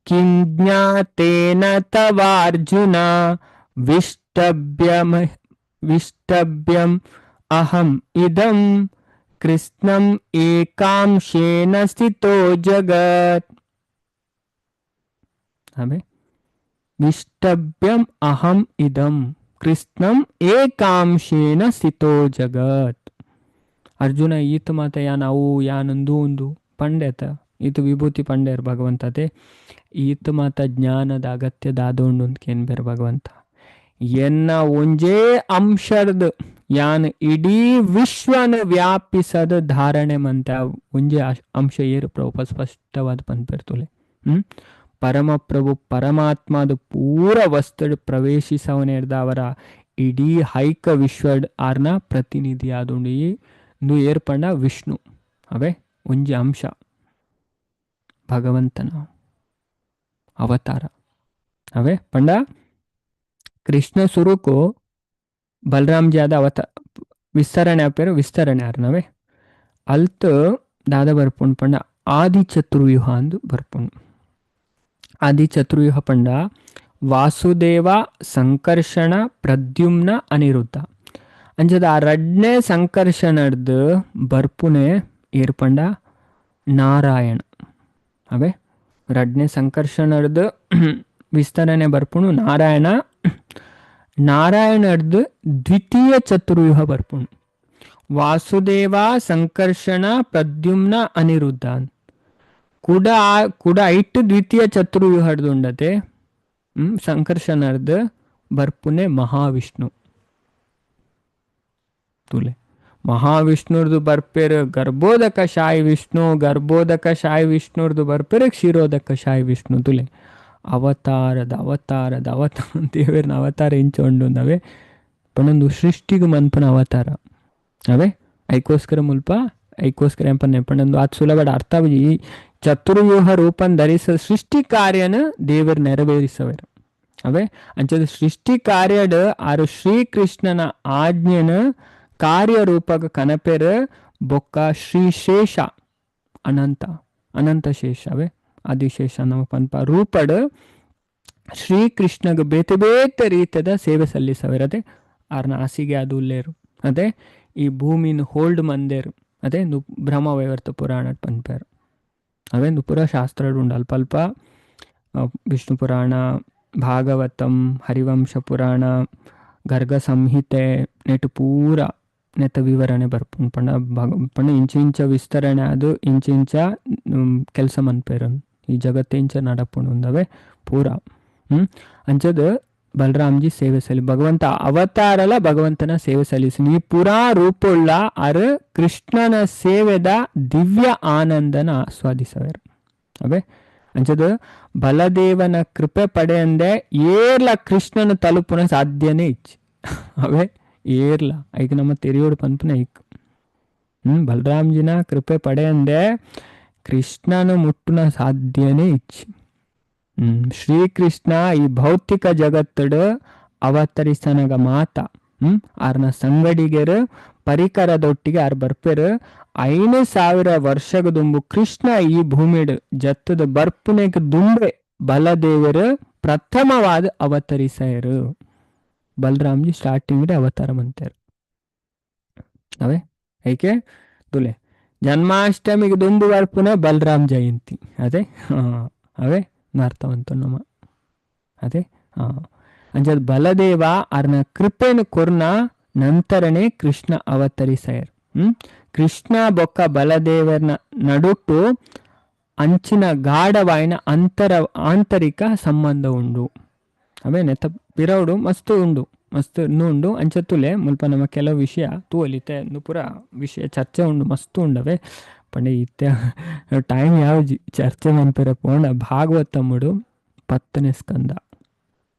S1: ಕಿಂ ಜ್ಞಾತೇನ ತವಾರ್ಜುನ ವಿಷ್ಟಭ್ಯಂ ವಿಷ್ಟಭ್ಯಂ ಅಹಂ ಇದಂ ಕೃಷ್ಣಂ ಏಕಾಂಶೇನ ಸ್ಥಿತೋ ಜಗತ್. ಆಮೇಲೆ ವಿಷ್ಟಭ್ಯಂ ಅಹಂ ಇದಂ ಕೃಷ್ಣಂ ಏಕಾಂಶೇನ ಸ್ಥಿತೋ ಜಗತ್. ಅರ್ಜುನ ಈತ ಮಾತ ಯಾನ್ ಅವು ಯಾನೊಂದು ಒಂದು ಪಂಡೆತ ಈತ ವಿಭೂತಿ ಪಂಡೆರ್ ಭಗವಂತತೆ ಈತ ಮಾತ ಜ್ಞಾನದ ಅಗತ್ಯ ದಾದೋಂಡು ಅಂತ ಕೇನ್ಬೇರ್ ಭಗವಂತ. ಎನ್ನ ಒಂಜೇ ಅಂಶದ ಯಾನ್ ಇಡೀ ವಿಶ್ವನ ವ್ಯಾಪಿಸದ ಧಾರಣೆ ಮಂತ ಒಂಜೇ ಅಂಶ ಏರು ಪ್ರಭು ಸ್ಪಷ್ಟವಾದ ಪನ್ಪೆರ್ತುಲೆ. ಪರಮಪ್ರಭು ಪರಮಾತ್ಮದ ಪೂರ ವಸ್ತುಡ್ ಪ್ರವೇಶಿಸವನೇರ್ದ ಅವರ ಇಡೀ ಹೈಕ ವಿಶ್ವಡ್ ಆರ್ನ ಪ್ರತಿನಿಧಿ ಆದುಂಡು ಈ ಏರ್ಪಂಡ ವಿಷ್ಣು ಅವೇ ಒಂಜಿ ಅಂಶ ಭಗವಂತನ ಅವತಾರ ಅವೇ ಪಂಡ ಕೃಷ್ಣ ಸುರುಕು ಬಲರಾಮ್ ಜಾದ ಅವತ ವಿಸ್ತರಣೆ ಆಪೇರು ವಿಸ್ತರಣೆ ಆರ್ನವೇ ಅಲ್ತ್ ದಾದ ಬರ್ಪುಂಡು ಪಂಡ ಆದಿ ಚತುರ್ವ್ಯೂಹ ಅಂದು ಬರ್ಪುಂಡು. ಆದಿ ಚತುರ್ವ್ಯೂಹ ಪಂಡ ವಾಸುದೇವ ಸಂಕರ್ಷಣ ಪ್ರದ್ಯುಮ್ನ ಅನಿರುದ್ಧ ಅಂಚದ ಆ ರಡ್ನೇ ಸಂಕರ್ಷಣರ್ದು ಬರ್ಪುನೆ ಏರ್ಪಂಡ ನಾರಾಯಣ ಅವೇ ರಡ್ನೇ ಸಂಕರ್ಷಣರ್ದು ವಿಸ್ತರಣೆ ಬರ್ಪುಣು ನಾರಾಯಣ. ನಾರಾಯಣರ್ದು ದ್ವಿತೀಯ ಚತುರ್ವ್ಯೂಹ ಬರ್ಪುಣು ವಾಸುದೇವ ಸಂಕರ್ಷಣ ಪ್ರದ್ಯುಮ್ನ ಅನಿರುದ್ಧ ಕುಡ ಕುಡ ಐಟ್ ದ್ವಿತೀಯ ಚತುರ್ವ್ಯೂಹರ್ದು ಉಂಡತೆ ಸಂಕರ್ಷಣರ್ದು ಬರ್ಪುನೆ ಮಹಾವಿಷ್ಣು ತುಲೆ. ಮಹಾವಿಷ್ಣುರ್ದು ಬರ್ಪೇರು ಗರ್ಭೋದಕ ಶಾಯಿ ವಿಷ್ಣು, ಗರ್ಭೋದಕ ಶಾಯಿ ವಿಷ್ಣುರ್ದು ಬರ್ಪೇರು ಕ್ಷೀರೋದಕ ಶಾಯಿ ವಿಷ್ಣು ತುಲೆ. ಅವತಾರದ ಅವತಾರದ ಅವತಾರ ದೇವರನ್ನ ಅವತಾರ ಇಂಚೊಂಡು ನವೇ ಪನ್ನೊಂದು ಸೃಷ್ಟಿಗೆ ಮನ್ಪನ ಅವತಾರ ಅವೇ ಐಕೋಸ್ಕರ ಮುಲ್ಪ ಐಕೋಸ್ಕರ ಎಂಪನ್ನೆ ಪನ್ನೊಂದು ಆತ್ ಸುಲಭ ಅರ್ಥ ಈ ಚತುರ್ವ್ಯೂಹ ರೂಪನ್ ಧರಿಸ ಸೃಷ್ಟಿ ಕಾರ್ಯನ ದೇವರು ನೆರವೇರಿಸವರು ಅವೇ. ಅಂಚದ ಸೃಷ್ಟಿ ಕಾರ್ಯಡ್ ಆರು ಶ್ರೀಕೃಷ್ಣನ ಆಜ್ಞೆನ ಕಾರ್ಯರೂಪಕ ಕನಪೆರ್ ಬೊಕ್ಕ ಶ್ರೀಶೇಷ ಅನಂತ ಅನಂತ ಶೇಷ ಅವೇ ಆದಿಶೇಷ ನಮ್ಮ ಪನ್ಪ ರೂಪಡ್ ಶ್ರೀಕೃಷ್ಣಗ ಬೇತೆ ಬೇತೆ ರೀತಿಯದ ಸೇವೆ ಸಲ್ಲಿಸವಿರದೆ ಆರ್ನ ಹಾಸಿಗೆ ಅದು ಉಲ್ಲೇರು ಅದೇ ಈ ಭೂಮಿನ ಹೋಲ್ಡ್ ಮಂದೇರು ಅದೇ ಬ್ರಹ್ಮವೈವರ್ತ ಪುರಾಣ ಪನ್ಪೇರು ಅವೇ ಪೂರ ಶಾಸ್ತ್ರ ಉಂಡು ಅಲ್ಪ ಅಲ್ಪ ವಿಷ್ಣು ಪುರಾಣ ಭಾಗವತಂ ಹರಿವಂಶ ಪುರಾಣ ಗರ್ಗ ಸಂಹಿತೆ ನೆಟ್ಟು ಪೂರ ನೆತ್ತ ವಿವರಣೆ ಬರ್ಪುಂಡು ಪಂಡ ಭಗ ಪಂಡ ಇಂಚ ಇಂಚ ವಿಸ್ತರಣೆ ಅದು ಇಂಚ ಇಂಚ ಕೆಲಸ ಮನ್ಪೇರು ಈ ಜಗತ್ತು ಇಂಚ ನಡಪುಂಡು ಉಂದವೆ ಪೂರ ಅಂಚದ ಬಲರಾಮ್ಜಿ ಸೇವೆ ಸಲ್ಲಿ ಭಗವಂತ ಅವತಾರಲ ಭಗವಂತನ ಸೇವೆ ಸಲ್ಲಿಸಿ ಈ ಪೂರಾ ರೂಪುಳ್ಳ ಆರು ಕೃಷ್ಣನ ಸೇವೆದ ದಿವ್ಯ ಆನಂದನ ಆಸ್ವಾದಿಸವೇರು ಅವೇ. ಅಂಚದ ಬಲದೇವನ ಕೃಪೆ ಪಡೆಯಂದೆ ಏರ್ಲ ಕೃಷ್ಣನ ತಲುಪುನ ಸಾಧ್ಯನೇ ಇಚ್ಚಿ ಅವೇ ಏರ್ಲ ಐಕ್ ನಮ್ಮ ತೆರಿಯೋಡು ಪಂಪುನ ಐಕ್ ಬಲರಾಮ್ಜಿನ ಕೃಪೆ ಪಡೆಯಂದೆ ಕೃಷ್ಣನ ಮುಟ್ಟುನ ಸಾಧ್ಯನೇ ಇಚ್ಚಿ. ಶ್ರೀಕೃಷ್ಣ ಈ ಭೌತಿಕ ಜಗತ್ತಡು ಅವತರಿಸನಗ ಮಾತ ಆರ್ನ ಸಂಗಡಿಗೆರು ಪರಿಕರದೊಟ್ಟಿಗೆ ಆರ್ ಬರ್ಪೆರು. 5000 ವರ್ಷಗ ದುಂಬು ಕೃಷ್ಣ ಈ ಭೂಮಿಡ್ ಜತ್ತದ ಬರ್ಪುನೆಗ್ ದುಂಬೆ ಬಲದೇವರು ಪ್ರಥಮವಾದ ಅವತರಿಸಯರು. ಬಲರಾಮ್ಜಿ ಸ್ಟಾರ್ಟಿಂಗ್ ಅವತಾರ ಮಂತಾರೆ ಅವೇ ಏಕೆ ತುಲೆ ಜನ್ಮಾಷ್ಟಮಿಗೆ ದುಂಬು ಬರ್ಪುನೆ ಬಲರಾಮ್ ಜಯಂತಿ ಅದೇ ಅವೇ ಅರ್ಥವಂತ ನಮ್ಮ ಅದೇ. ಅಂಚದ ಬಲದೇವ ಅರ್ನ ಕೃಪೆನು ಕೊರ್ನ ನಂತರನೇ ಕೃಷ್ಣ ಅವತರಿಸಯರು. ಕೃಷ್ಣ ಬೊಕ್ಕ ಬಲದೇವರನ ನಡುಟು ಅಂಚಿನ ಗಾಢವಾಯಿನ ಆಂತರಿಕ ಸಂಬಂಧ ಉಂಡು. ಅವೇ ನೆತ್ತ ಪಿರೌಡು ಮಸ್ತು ಉಂಡು ಮಸ್ತ್ ಉಂಡು ಅಂಚತ್ತುಲೆ ಮುಲ್ಪ ನಮ್ಮ ಕೆಲವು ವಿಷಯ ತೂವಲಿತೆ ಪೂರ ವಿಷಯ ಚರ್ಚೆ ಉಂಡು ಮಸ್ತು ಉಂಡವೆ. ಪಂಡೆ ಇತ್ತೆ ಟೈಮ್ ಯಾವ ಚರ್ಚೆ ಮನ್ಪೆರೆ ಪೋಂಡ ಭಾಗವತಮ್ಮುಡು 10ನೇ ಸ್ಕಂದ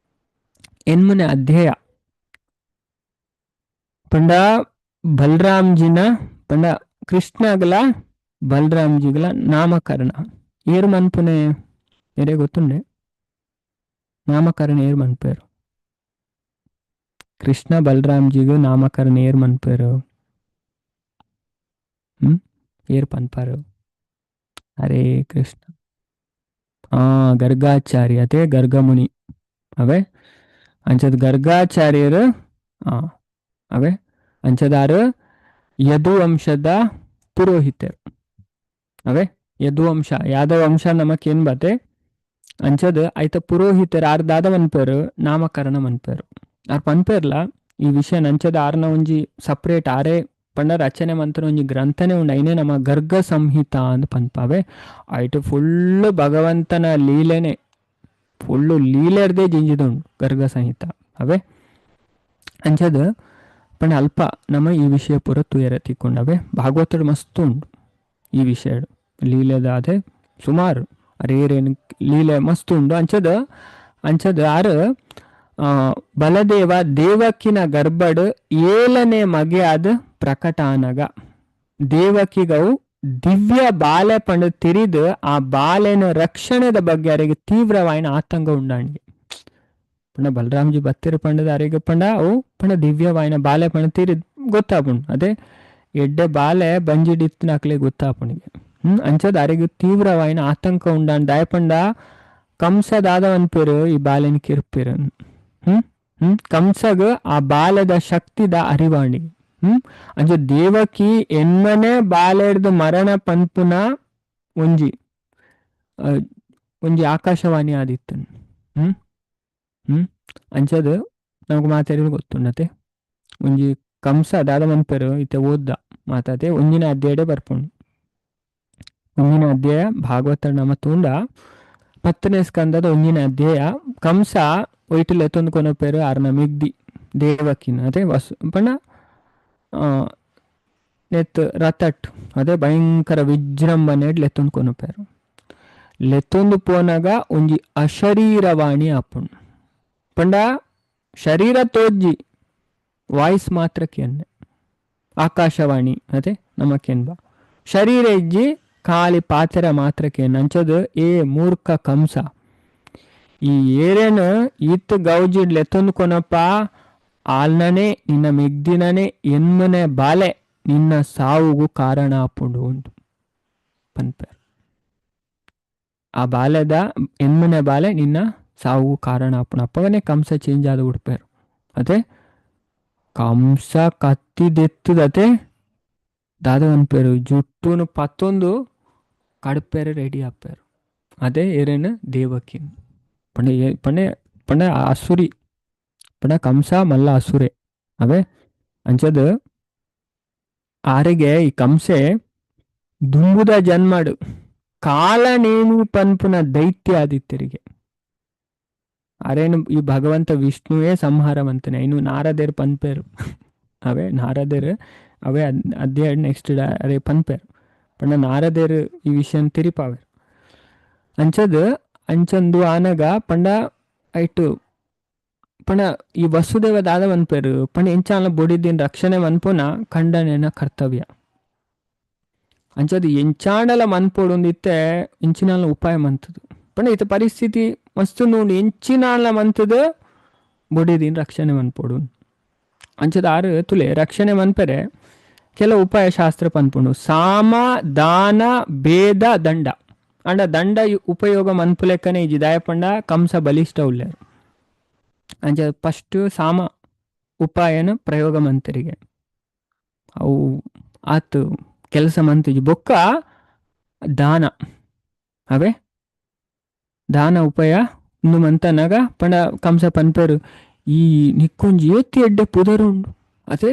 S1: 8ನೇ ಅಧ್ಯಾಯ ಪಂಡ ಬಲರಾಮ್ಜಿನ ಪಂಡ ಕೃಷ್ಣಗಲ ಬಲರಾಮ್ಜಿಗಲ ನಾಮಕರಣ ಏರು ಮನ್ಪುನೆ ಏರೇ ಗೊತ್ತುಂಡೆ ನಾಮಕರಣ ಏರು ಮನ್ಪೇರು ಕೃಷ್ಣ ಬಲರಾಮ್ಜಿಗೂ ನಾಮಕರಣ ಏರ್ ಮನ್ಪೇರು ಏರ್ ಪನ್ಪಾರು. ಹರೇ ಕೃಷ್ಣ. ಗರ್ಗಾಚಾರ್ಯ ಅದೇ ಗರ್ಗಮುನಿ ಅವೇ ಅಂಚದ ಗರ್ಗಾಚಾರ್ಯರು ಅವೇ ಅಂಚದಾರು ಯದುವಂಶದ ಪುರೋಹಿತರು ಅವೇ ಯದುವಂಶ ಯಾದವ ವಂಶ ನಮಕೇನ್ ಬತ್ತೆ ಅಂಚದ ಐತ ಪುರೋಹಿತರು ಆರ್ ದಾದ ಮನ್ಪೇರು ನಾಮಕರಣ ಮನ್ಪೇರು ಆರ್ ಪನ್ಪೇರ್ಲ ಈ ವಿಷಯ ನಂಚದ ಆರ್ನ ಒಂಜಿ ಸಪ್ರೇಟ್ ಆರೇ ಪಂಡ ರಚನೆ ಮಂತ್ರ ಒಂಜಿ ಗ್ರಂಥನೆ ಉಂಡು ಐನೇ ನಮ್ಮ ಗರ್ಗ ಸಂಹಿತ ಅಂತ ಪನ್ಪಾವೆ. ಐಟು ಫುಲ್ಲು ಭಗವಂತನ ಲೀಲೆನೆ ಫುಲ್ಲು ಲೀಲೆರ್ದೇ ಜಿಂಜಿದುಂಡು ಗರ್ಗ ಸಂಹಿತ ಅವೇ ಅಂಚದ ಪಂಡ ಅಲ್ಪ ನಮ್ಮ ಈ ವಿಷಯ ಪೂರ ತೂಯರ ತಿಕ್ಕೊಂಡವೆ. ಭಾಗವತಡು ಮಸ್ತು ಉಂಡು ಈ ವಿಷಯ ಲೀಲೆದಾದೆ ಸುಮಾರು ಅರೇರೇನು ಲೀಲೆ ಮಸ್ತು ಉಂಡು ಅಂಚದ ಅಂಚದ ಆರು ಬಲದೇವ ದೇವಕಿನ ಗರ್ಭಡ್ 7ನೇ ಮಗೆಯಾದ ಪ್ರಕಟಾನಗ ದೇವಕಿಗವು ದಿವ್ಯ ಬಾಲೆ ಪಂಡು ತಿರಿದು ಆ ಬಾಲೆನ ರಕ್ಷಣೆದ ಬಗ್ಗೆ ಅರೆಗೆ ತೀವ್ರವಾಯಿನ ಆತಂಕ ಉಂಡಾಣಿಗೆ. ಪಂಡ ಬಲರಾಮ್ಜಿ ಬತ್ತಿರ ಪಂಡದ ಅರೆಗೆ ಪಂಡ ಅವು ಪಂಡ ದಿವ್ಯವಾಯಿನ ಬಾಲೆ ಪಂಡ ತಿರಿದ್ ಗೊತ್ತಾಪುಂಡು ಅದೇ ಎಡ್ಡೆ ಬಾಲೆ ಬಂಜಿಡಿತ್ತಿನಕ್ಲೆ ಗೊತ್ತಾಪುಣಿಗೆ. ಅಂಚದ ಅರೆಗೆ ತೀವ್ರವಾಯಿನ ಆತಂಕ ಉಂಡಾಣ್ ದಾಯ ಪಂಡ ಕಂಸದಾದ ಅನ್ಪೇರು ಈ ಬಾಲೆನ ಕಿರ್ಪಿರು. ಕಂಸಗ ಆ ಬಾಲದ ಶಕ್ತಿದ ಅರಿವಾಣಿ. ಅಂಚ ದೇವಕಿ ಎನ್ಮನೆ ಬಾಲೆಡ್ದು ಮರಣ ಪನ್ಪುನ ಒಂಜಿ ಒಂಜಿ ಆಕಾಶವಾಣಿ ಆದಿತ್ತು. ಅಂಚದ ನಮಗ್ ಮಾತಾಡಿದ್ರೆ ಗೊತ್ತುಂಡತೆ ಒಂಜಿ ಕಂಸ ದಾದ ಮನ್ಪೇರು ಇತ್ತೆ ಓದ್ದ ಮಾತಾತೆ ಒಂಜಿನ ಅಧ್ಯಾಯ ಬರ್ಪುಂಡು. ಒಂಜಿನ ಅಧ್ಯಾಯ ಭಾಗವತ ನಮ ತೂಂಡ 10ನೇ ಸ್ಕಂದದ 1ನೇ ಅಧ್ಯಾಯ ಕಂಸ ಒಯ್ಟು ಎತ್ತೊಂದು ಕೊನಪೇರು ಆರ್ನ ಮಿಗ್ದಿ ದೇವಕಿನ ಅದೇ ವಸು ಪಂಡ ನೆತ್ ರಥಟ್ ಅದೇ ಭಯಂಕರ ವಿಜೃಂಭಣೆ ಲೆತ್ತೊಂದು ಕೊನಪೇರು. ಲೆತ್ತೊಂದು ಪೋನಾಗ ಒಂಜಿ ಅಶರೀರವಾಣಿ ಆಪುಂಡು ಪಂಡ ಶರೀರ ತೋಜ್ಜಿ ವಾಯ್ಸ್ ಮಾತ್ರ ಕೆನ್ನೆ ಆಕಾಶವಾಣಿ ಅದೇ ನಮ್ಮ ಕೆನ್ಬ ಶರೀರ ಇಜ್ಜಿ ಖಾಲಿ ಪಾತ್ರ ಮಾತ್ರ ಕೆನ್ ಅಂಚದು ಏ ಮೂರ್ಖ ಕಂಸ ಈ ಏರೇನು ಈತ್ ಗೌಜಿಡ್ ಲೆತ್ತೊಂದು ಕೊನಪ್ಪ ಆಲ್ನನೆ ನಿನ್ನ ಮೆಗ್ದಿನನೆ ಎನ್ಮನೆ ಬಾಲೆ ನಿನ್ನ ಸಾವುಗು ಕಾರಣ ಆಪುಂಡು ಉಂಟು ಪನ್ಪೇರು. ಆ ಬಾಲೆದ ಎನ್ಮನೆ ಬಾಲೆ ನಿನ್ನ ಸಾವು ಕಾರಣ ಆಪುಂಡು ಅಪ್ಪಗನೆ ಕಂಸ ಚೇಂಜ್ ಆದ ಉಡ್ಪೇರು. ಅದೇ ಕಂಸ ಕತ್ತಿದೆತ್ತದತೆ ದಾದ ಅನ್ಪೇರು ಜುಟ್ಟುನು ಪತ್ತೊಂದು ಕಡ್ಪೇರು ರೆಡಿ ಆಪೇರು. ಅದೇ ಏರೇನು ದೇವಕಿನ್ ಪಂಡೆ ಪಂಡೆ ಪಂಡೆ ಅಸುರಿ ಪಂಡ ಕಂಸ ಮಲ್ಲ ಅಸುರೆ ಅವೇ ಅಂಚದ ಆರಿಗೆ ಈ ಕಂಸೆ ದುಂಬುದ ಜನ್ಮಡು ಕಾಲನೇಮಿ ಪನ್ಪುನ ದೈತ್ಯ ಆದಿತ್ಯರಿಗೆ ಅರೇನು ಈ ಭಗವಂತ ವಿಷ್ಣುವೇ ಸಂಹಾರವಂತನೆ ಇನ್ನು ನಾರದೇರು ಪನ್ಪೇರು ಅವೇ ನಾರದೇರು ಅವೇ ಅಧ್ಯಾಯ ನೆಕ್ಸ್ಟ್ ಅರೆ ಪನ್ಪೇರು ಪಂಡ ನಾರದೇರು ಈ ವಿಷಯ ತಿರಿಪಾವೇರು. ಅಂಚದ ಅಂಚಂದು ಆನಗ ಪಂಡ ಐಟು ಪಂಡ ಈ ವಸುದೇವ ದಾದ ಮನ್ಪೇರು ಪಂಡ ಎಂಚಾಲ ಬೊಡಿದಿನ ರಕ್ಷಣೆ ಮನ್ಪುನ ಖಂಡನೆನ ಕರ್ತವ್ಯ ಅಂಚದು ಎಂಚಾಂಡಲ ಮನ್ಪೊಡುಂದಿತ್ತೆ ಎಂಚಿನಾಲ ಉಪಾಯ ಮಂತದು ಪಂಡ ಇತ್ತ ಪರಿಸ್ಥಿತಿ ಮಸ್ತು ನೋಡು ಎಂಚಿನಾಲ ಮಂತದ ಬೊಡಿದಿನ ರಕ್ಷಣೆ ಮನ್ಪೊಡು. ಅಂಚದ ಆರು ತುಲೆ ರಕ್ಷಣೆ ಮನ್ಪೆರೆ ಕೆಲವು ಉಪಾಯ ಶಾಸ್ತ್ರ ಪನ್ಪುಂಡು. ಸಾಮ ದಾನ ಭೇದ ದಂಡ. ಅಂಡ ದಂಡ ಉಪಯೋಗ ಮನ್ಪುಲೆಕ್ಕನೆ ಇಜ್ಜಿ, ದಾಯಪಂಡ ಕಂಸ ಬಲಿಷ್ಠ ಉಲ್ಲೇರು. ಅಂಚ ಫಸ್ಟ್ ಸಾಮ ಉಪಾಯನ ಪ್ರಯೋಗ ಮಂತರಿಗೆ ಅವು ಆತು ಕೆಲಸ ಮಂತಿಜಿ. ಬೊಕ್ಕ ದಾನ, ಅವೇ ದಾನ ಉಪಾಯ ಇಂದು ಮಂತನಾಗ ಪಂಡ ಕಂಸ ಪನ್ಪೆರು ಈ ನಿಕ್ಕೊಂಜಿ ಏತಿ ಎಡ್ಡೆ ಪುದರುಂಡು ಅದೇ,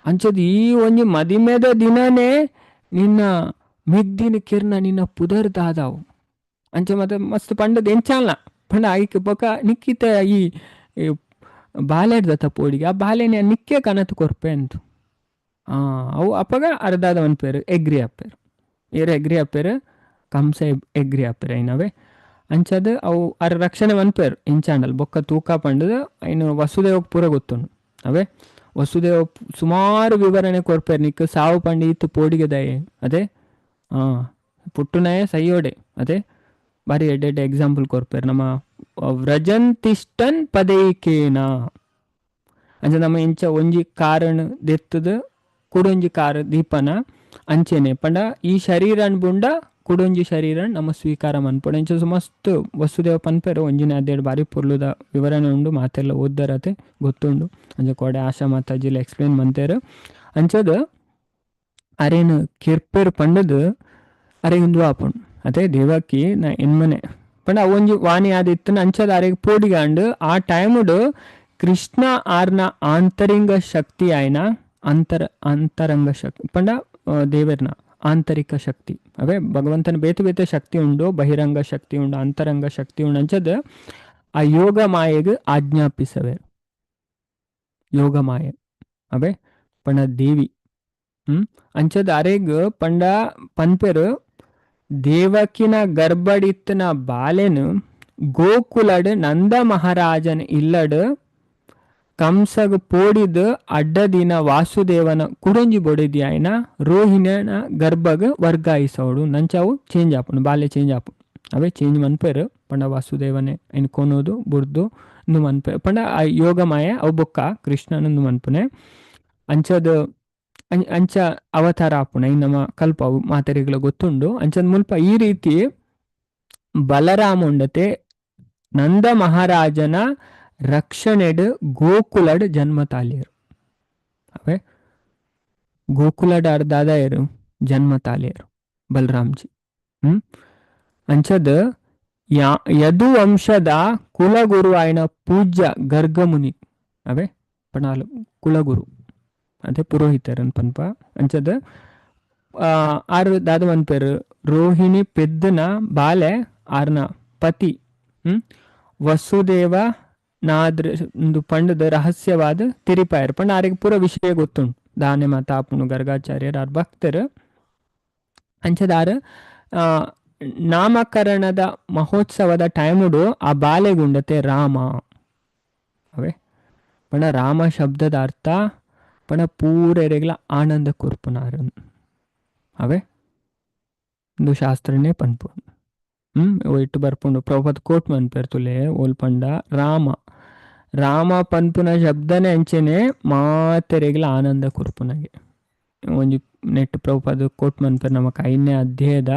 S1: ಅಂಚದ ಈ ಒಂಜಿ ಮದಿಮೆದ ದಿನನೇ ನಿನ್ನ ಮೆಗ್ದಿನ ಕಿರ್ನ ನಿನ್ನ ಪುದರ್ ದಾದಾವು ಅಂಚ ಮತ್ತೆ ಮಸ್ತ್ ಪಂಡದ ಎಂಚಾಲ ಪಂಡ ಐಕ್ ಬೊಕ ನಿಕ್ಕಿತ ಈ ಬಾಲೆಡ್ದ ತಪ್ಪೋಡಿಗೆ ಆ ಬಾಲೆನೆ ನಿಕ್ಕೆ ಕನತು ಕೊರ್ಪೆ ಅಂತು. ಅವು ಅಪ್ಪಗ ಅರ್ಧಾದ ಪೇರು ಎಗ್ರಿ ಅಪ್ಪೇರು, ಏರು ಎಗ್ರಿ ಅಪ್ಪೇರು, ಕಂಸ ಎಗ್ರಿ ಅಪ್ಪೇರು ಐನವೇ. ಅಂಚದ ಅವು ಅರ ರಕ್ಷಣೆ ಮನ್ಪೇರು ಎಂಚಾಂಡಲ್ ಬೊಕ್ಕ ತೂಕ ಪಂಡದ ಐನು ವಸುದೇವಕ್ಕೆ ಪೂರ ಗೊತ್ತುಂಡು. ಅವೇ ವಸುದೇವ ಸುಮಾರು ವಿವರಣೆ ಕೊರ್ಪೇರು, ನಿಕ್ಕು ಸಾವು ಪಂಡಿ ಇತ್ತು ಪೋಡಿಗೆ ದಯೆ ಅದೇ ಪುಟ್ಟುನಯ ಸೈಯೋಡೆ ಅದೇ ಬಾರಿ ಎಡ್ಡೆ ಎಡ್ಡೆ ಎಕ್ಸಾಂಪಲ್ ಕೊರ್ಪೇರು. ನಮ್ಮ ವ್ರಜಂತಿಷ್ಟನ್ ಪದೈಕೇನ ಅಂಚ ನಮ್ಮ ಇಂಚ ಒಂಜಿ ಕಾರಣ ದೆತ್ತದ ಕುಡೊಂಜಿ ಕಾರ ದೀಪನ ಅಂಚೆನೆ ಪಂಡ ಈ ಶರೀರನ್ ಬುಂಡ ಕುಡೊಂಜಿ ಶರೀರ ನಮ್ಮ ಸ್ವೀಕಾರ ಮನ್ಪೊಡು. ಇಂಚ ಮಸ್ತ್ ವಸುದೇವ ಪನ್ಪೇರು ಒಂಜಿನ ಅದೇಡು ಬಾರಿ ಪೊರ್ಲುದ ವಿವರಣೆ ಉಂಡು, ಮಾತೆಲ್ಲ ಓದ್ದರತೆ ಗೊತ್ತುಂಡು. ಅಂಚ ಕೋಡೆ ಆಶಾ ಮಾತಾಜಿಲ ಎಕ್ಸ್ಪ್ಲೇನ್ ಮಂತೇರು. ಅಂಚದ ಅರೇನು ಕಿರ್ಪೇರು ಪಂಡದು ಅರೆ ಇಂದು ಆಪುಂಡು ಅದೇ ದೇವಕಿ ನ ಎನ್ಮನೆ ಪಂಡ ಅವೊಂಜಿ ವಾಣಿ ಆದಿತ್ತನ. ಅಂಚದ ಅರೆಗ್ ಪೋಡಿಗಾಂಡು ಆ ಟೈముಡು ಕೃಷ್ಣ ಆರ್ನ ಆಂತರಿಂಗ ಶಕ್ತಿ ಆಯ್ನ ಅಂತರಂಗ ಶಕ್ತಿ ಪಂಡ ದೇವರ್ನ ಆಂತರಿಕ ಶಕ್ತಿ ಅವೇ ಭಗವಂತನ ಬೇತೆ ಬೇತೆ ಶಕ್ತಿ ಉಂಡು, ಬಹಿರಂಗ ಶಕ್ತಿ ಉಂಡು, ಅಂತರಂಗ ಶಕ್ತಿ ಉಂಡು. ಅಂಚದ ಆ ಯೋಗ ಮಾಯೆಗ್ ಆಜ್ಞಾಪಿಸವೆ ಯೋಗ ಮಾಯೆ ಅವೇ ಪಂಡ ದೇವಿ. ಅಂಚದ ಅರೆಗ್ ಪಂಡ ಪನ್ಪೆರು ದೇವಕಿನ ಗರ್ಭಡಿತ್ತನ ಬಾಲೆನು ಗೋಕುಲಡ್ ನಂದ ಮಹಾರಾಜನ ಇಲ್ಲಡ್ ಕಂಸಗ್ ಪೋಡಿದ್ ಅಡ್ಡದಿನ ವಾಸುದೇವನ ಕುಡೊಂಜಿ ಬೊಡೆದಿ ಆಯ್ನ ರೋಹಿಣಿನ ಗರ್ಭಗ್ ವರ್ಗಾಯಿಸೋಡು. ನಂಚಾವು ಚೇಂಜ್ ಆಪುಂಡು, ಬಾಲ್ಯ ಚೇಂಜ್ ಆಪುಂಡು. ಅವೇ ಚೇಂಜ್ ಮನ್ಪೇರು ಪಂಡ ವಾಸುದೇವನೇ ಐನ್ ಕೊನೋದು ಬುರ್ದು ಇಂದು ಮನ್ಪೆ ಪಂಡ ಆ ಯೋಗ ಮಾಯ ಅವು ಬೊಕ್ಕ ಕೃಷ್ಣನಂದು ಮನ್ಪುನೆ. ಅಂಚದ ಅಂಚ ಅವತಾರ ಆಪುಣ ಈ ನಮ್ಮ ಕಲ್ಪ ಅವು ಮಾತೆರಿಗಳ ಗೊತ್ತುಂಡು. ಅಂಚದ ಮುಲ್ಪ ಈ ರೀತಿ ಬಲರಾಮ ಉಂಡತೆ ನಂದ ಮಹಾರಾಜನ ರಕ್ಷಣೆಡ್ ಗೋಕುಲಡ್ ಜನ್ಮ ತಾಲಿಯರು. ಅವೇ ಗೋಕುಲಡ್ ಅರ್ ದಾದಾಯರು ಜನ್ಮ ತಾಲಿಯರು ಬಲರಾಮ್ಜಿ. ಅಂಚದ ಯದು ವಂಶದ ಕುಲಗುರು ಆಯ್ನ ಪೂಜ್ಯ ಗರ್ಗಮುನಿ ಅವೇ ಪಣಾಲು ಕುಲಗುರು ಅದೇ ಪುರೋಹಿತರನ್ ಪನ್ಪ. ಅಂಚದ ಆರು ದಾದ ಪೇರು ರೋಹಿಣಿ ಪೆದ್ದನ ಬಾಲೆ ಆರ್ನ ಪತಿ ವಸುದೇವ ನಾದ್ರ ಒಂದು ಪಂಡದ ರಹಸ್ಯವಾದ ತಿರಿಪಾಯರು ಪಂಡ ಆರಿಗೆ ಪೂರ ವಿಷಯ ಗೊತ್ತುಂಟು. ದಾನೆ ಮಾತಾಪುಣು ಗರ್ಗಾಚಾರ್ಯರು ಆರ್ ಭಕ್ತರು. ಅಂಚದಾರ ನಾಮಕರಣದ ಮಹೋತ್ಸವದ ಟೈಮುಡು ಆ ಬಾಲೆಗುಂಡತೆ ರಾಮ ಅವೇ ಪಂಡ ರಾಮ ಶಬ್ದದ ಅರ್ಥ ಪಂಡ ಪೂರೆರೆಗ್ಲ ಆನಂದ ಕೊರ್ಪುನಾರು ಅವೇ ಇಂದು ಶಾಸ್ತ್ರನೇ ಪನ್ಪು. ಇಟ್ಟು ಬರ್ಪುಂಡು ಪ್ರಭುಪಾದ ಕೋಟ್ ಮನ್ಪೇರ್ ತುಲೆ ಓಲ್ ಪಂಡ ರಾಮ ರಾಮ ಪನ್ಪುನ ಶಬ್ದನೆ ಅಂಚೆನೆ ಮಾತೆರೆಗ್ಲ ಆನಂದ ಕೊರ್ಪುನಗೆ. ಒಂಜಿ ನೆಟ್ ಪ್ರಭುಪಾದ ಕೋಟ್ ಮನ್ಪೇರ್ ನಮಕ್ 5ನೇ ಅಧ್ಯಾಯದ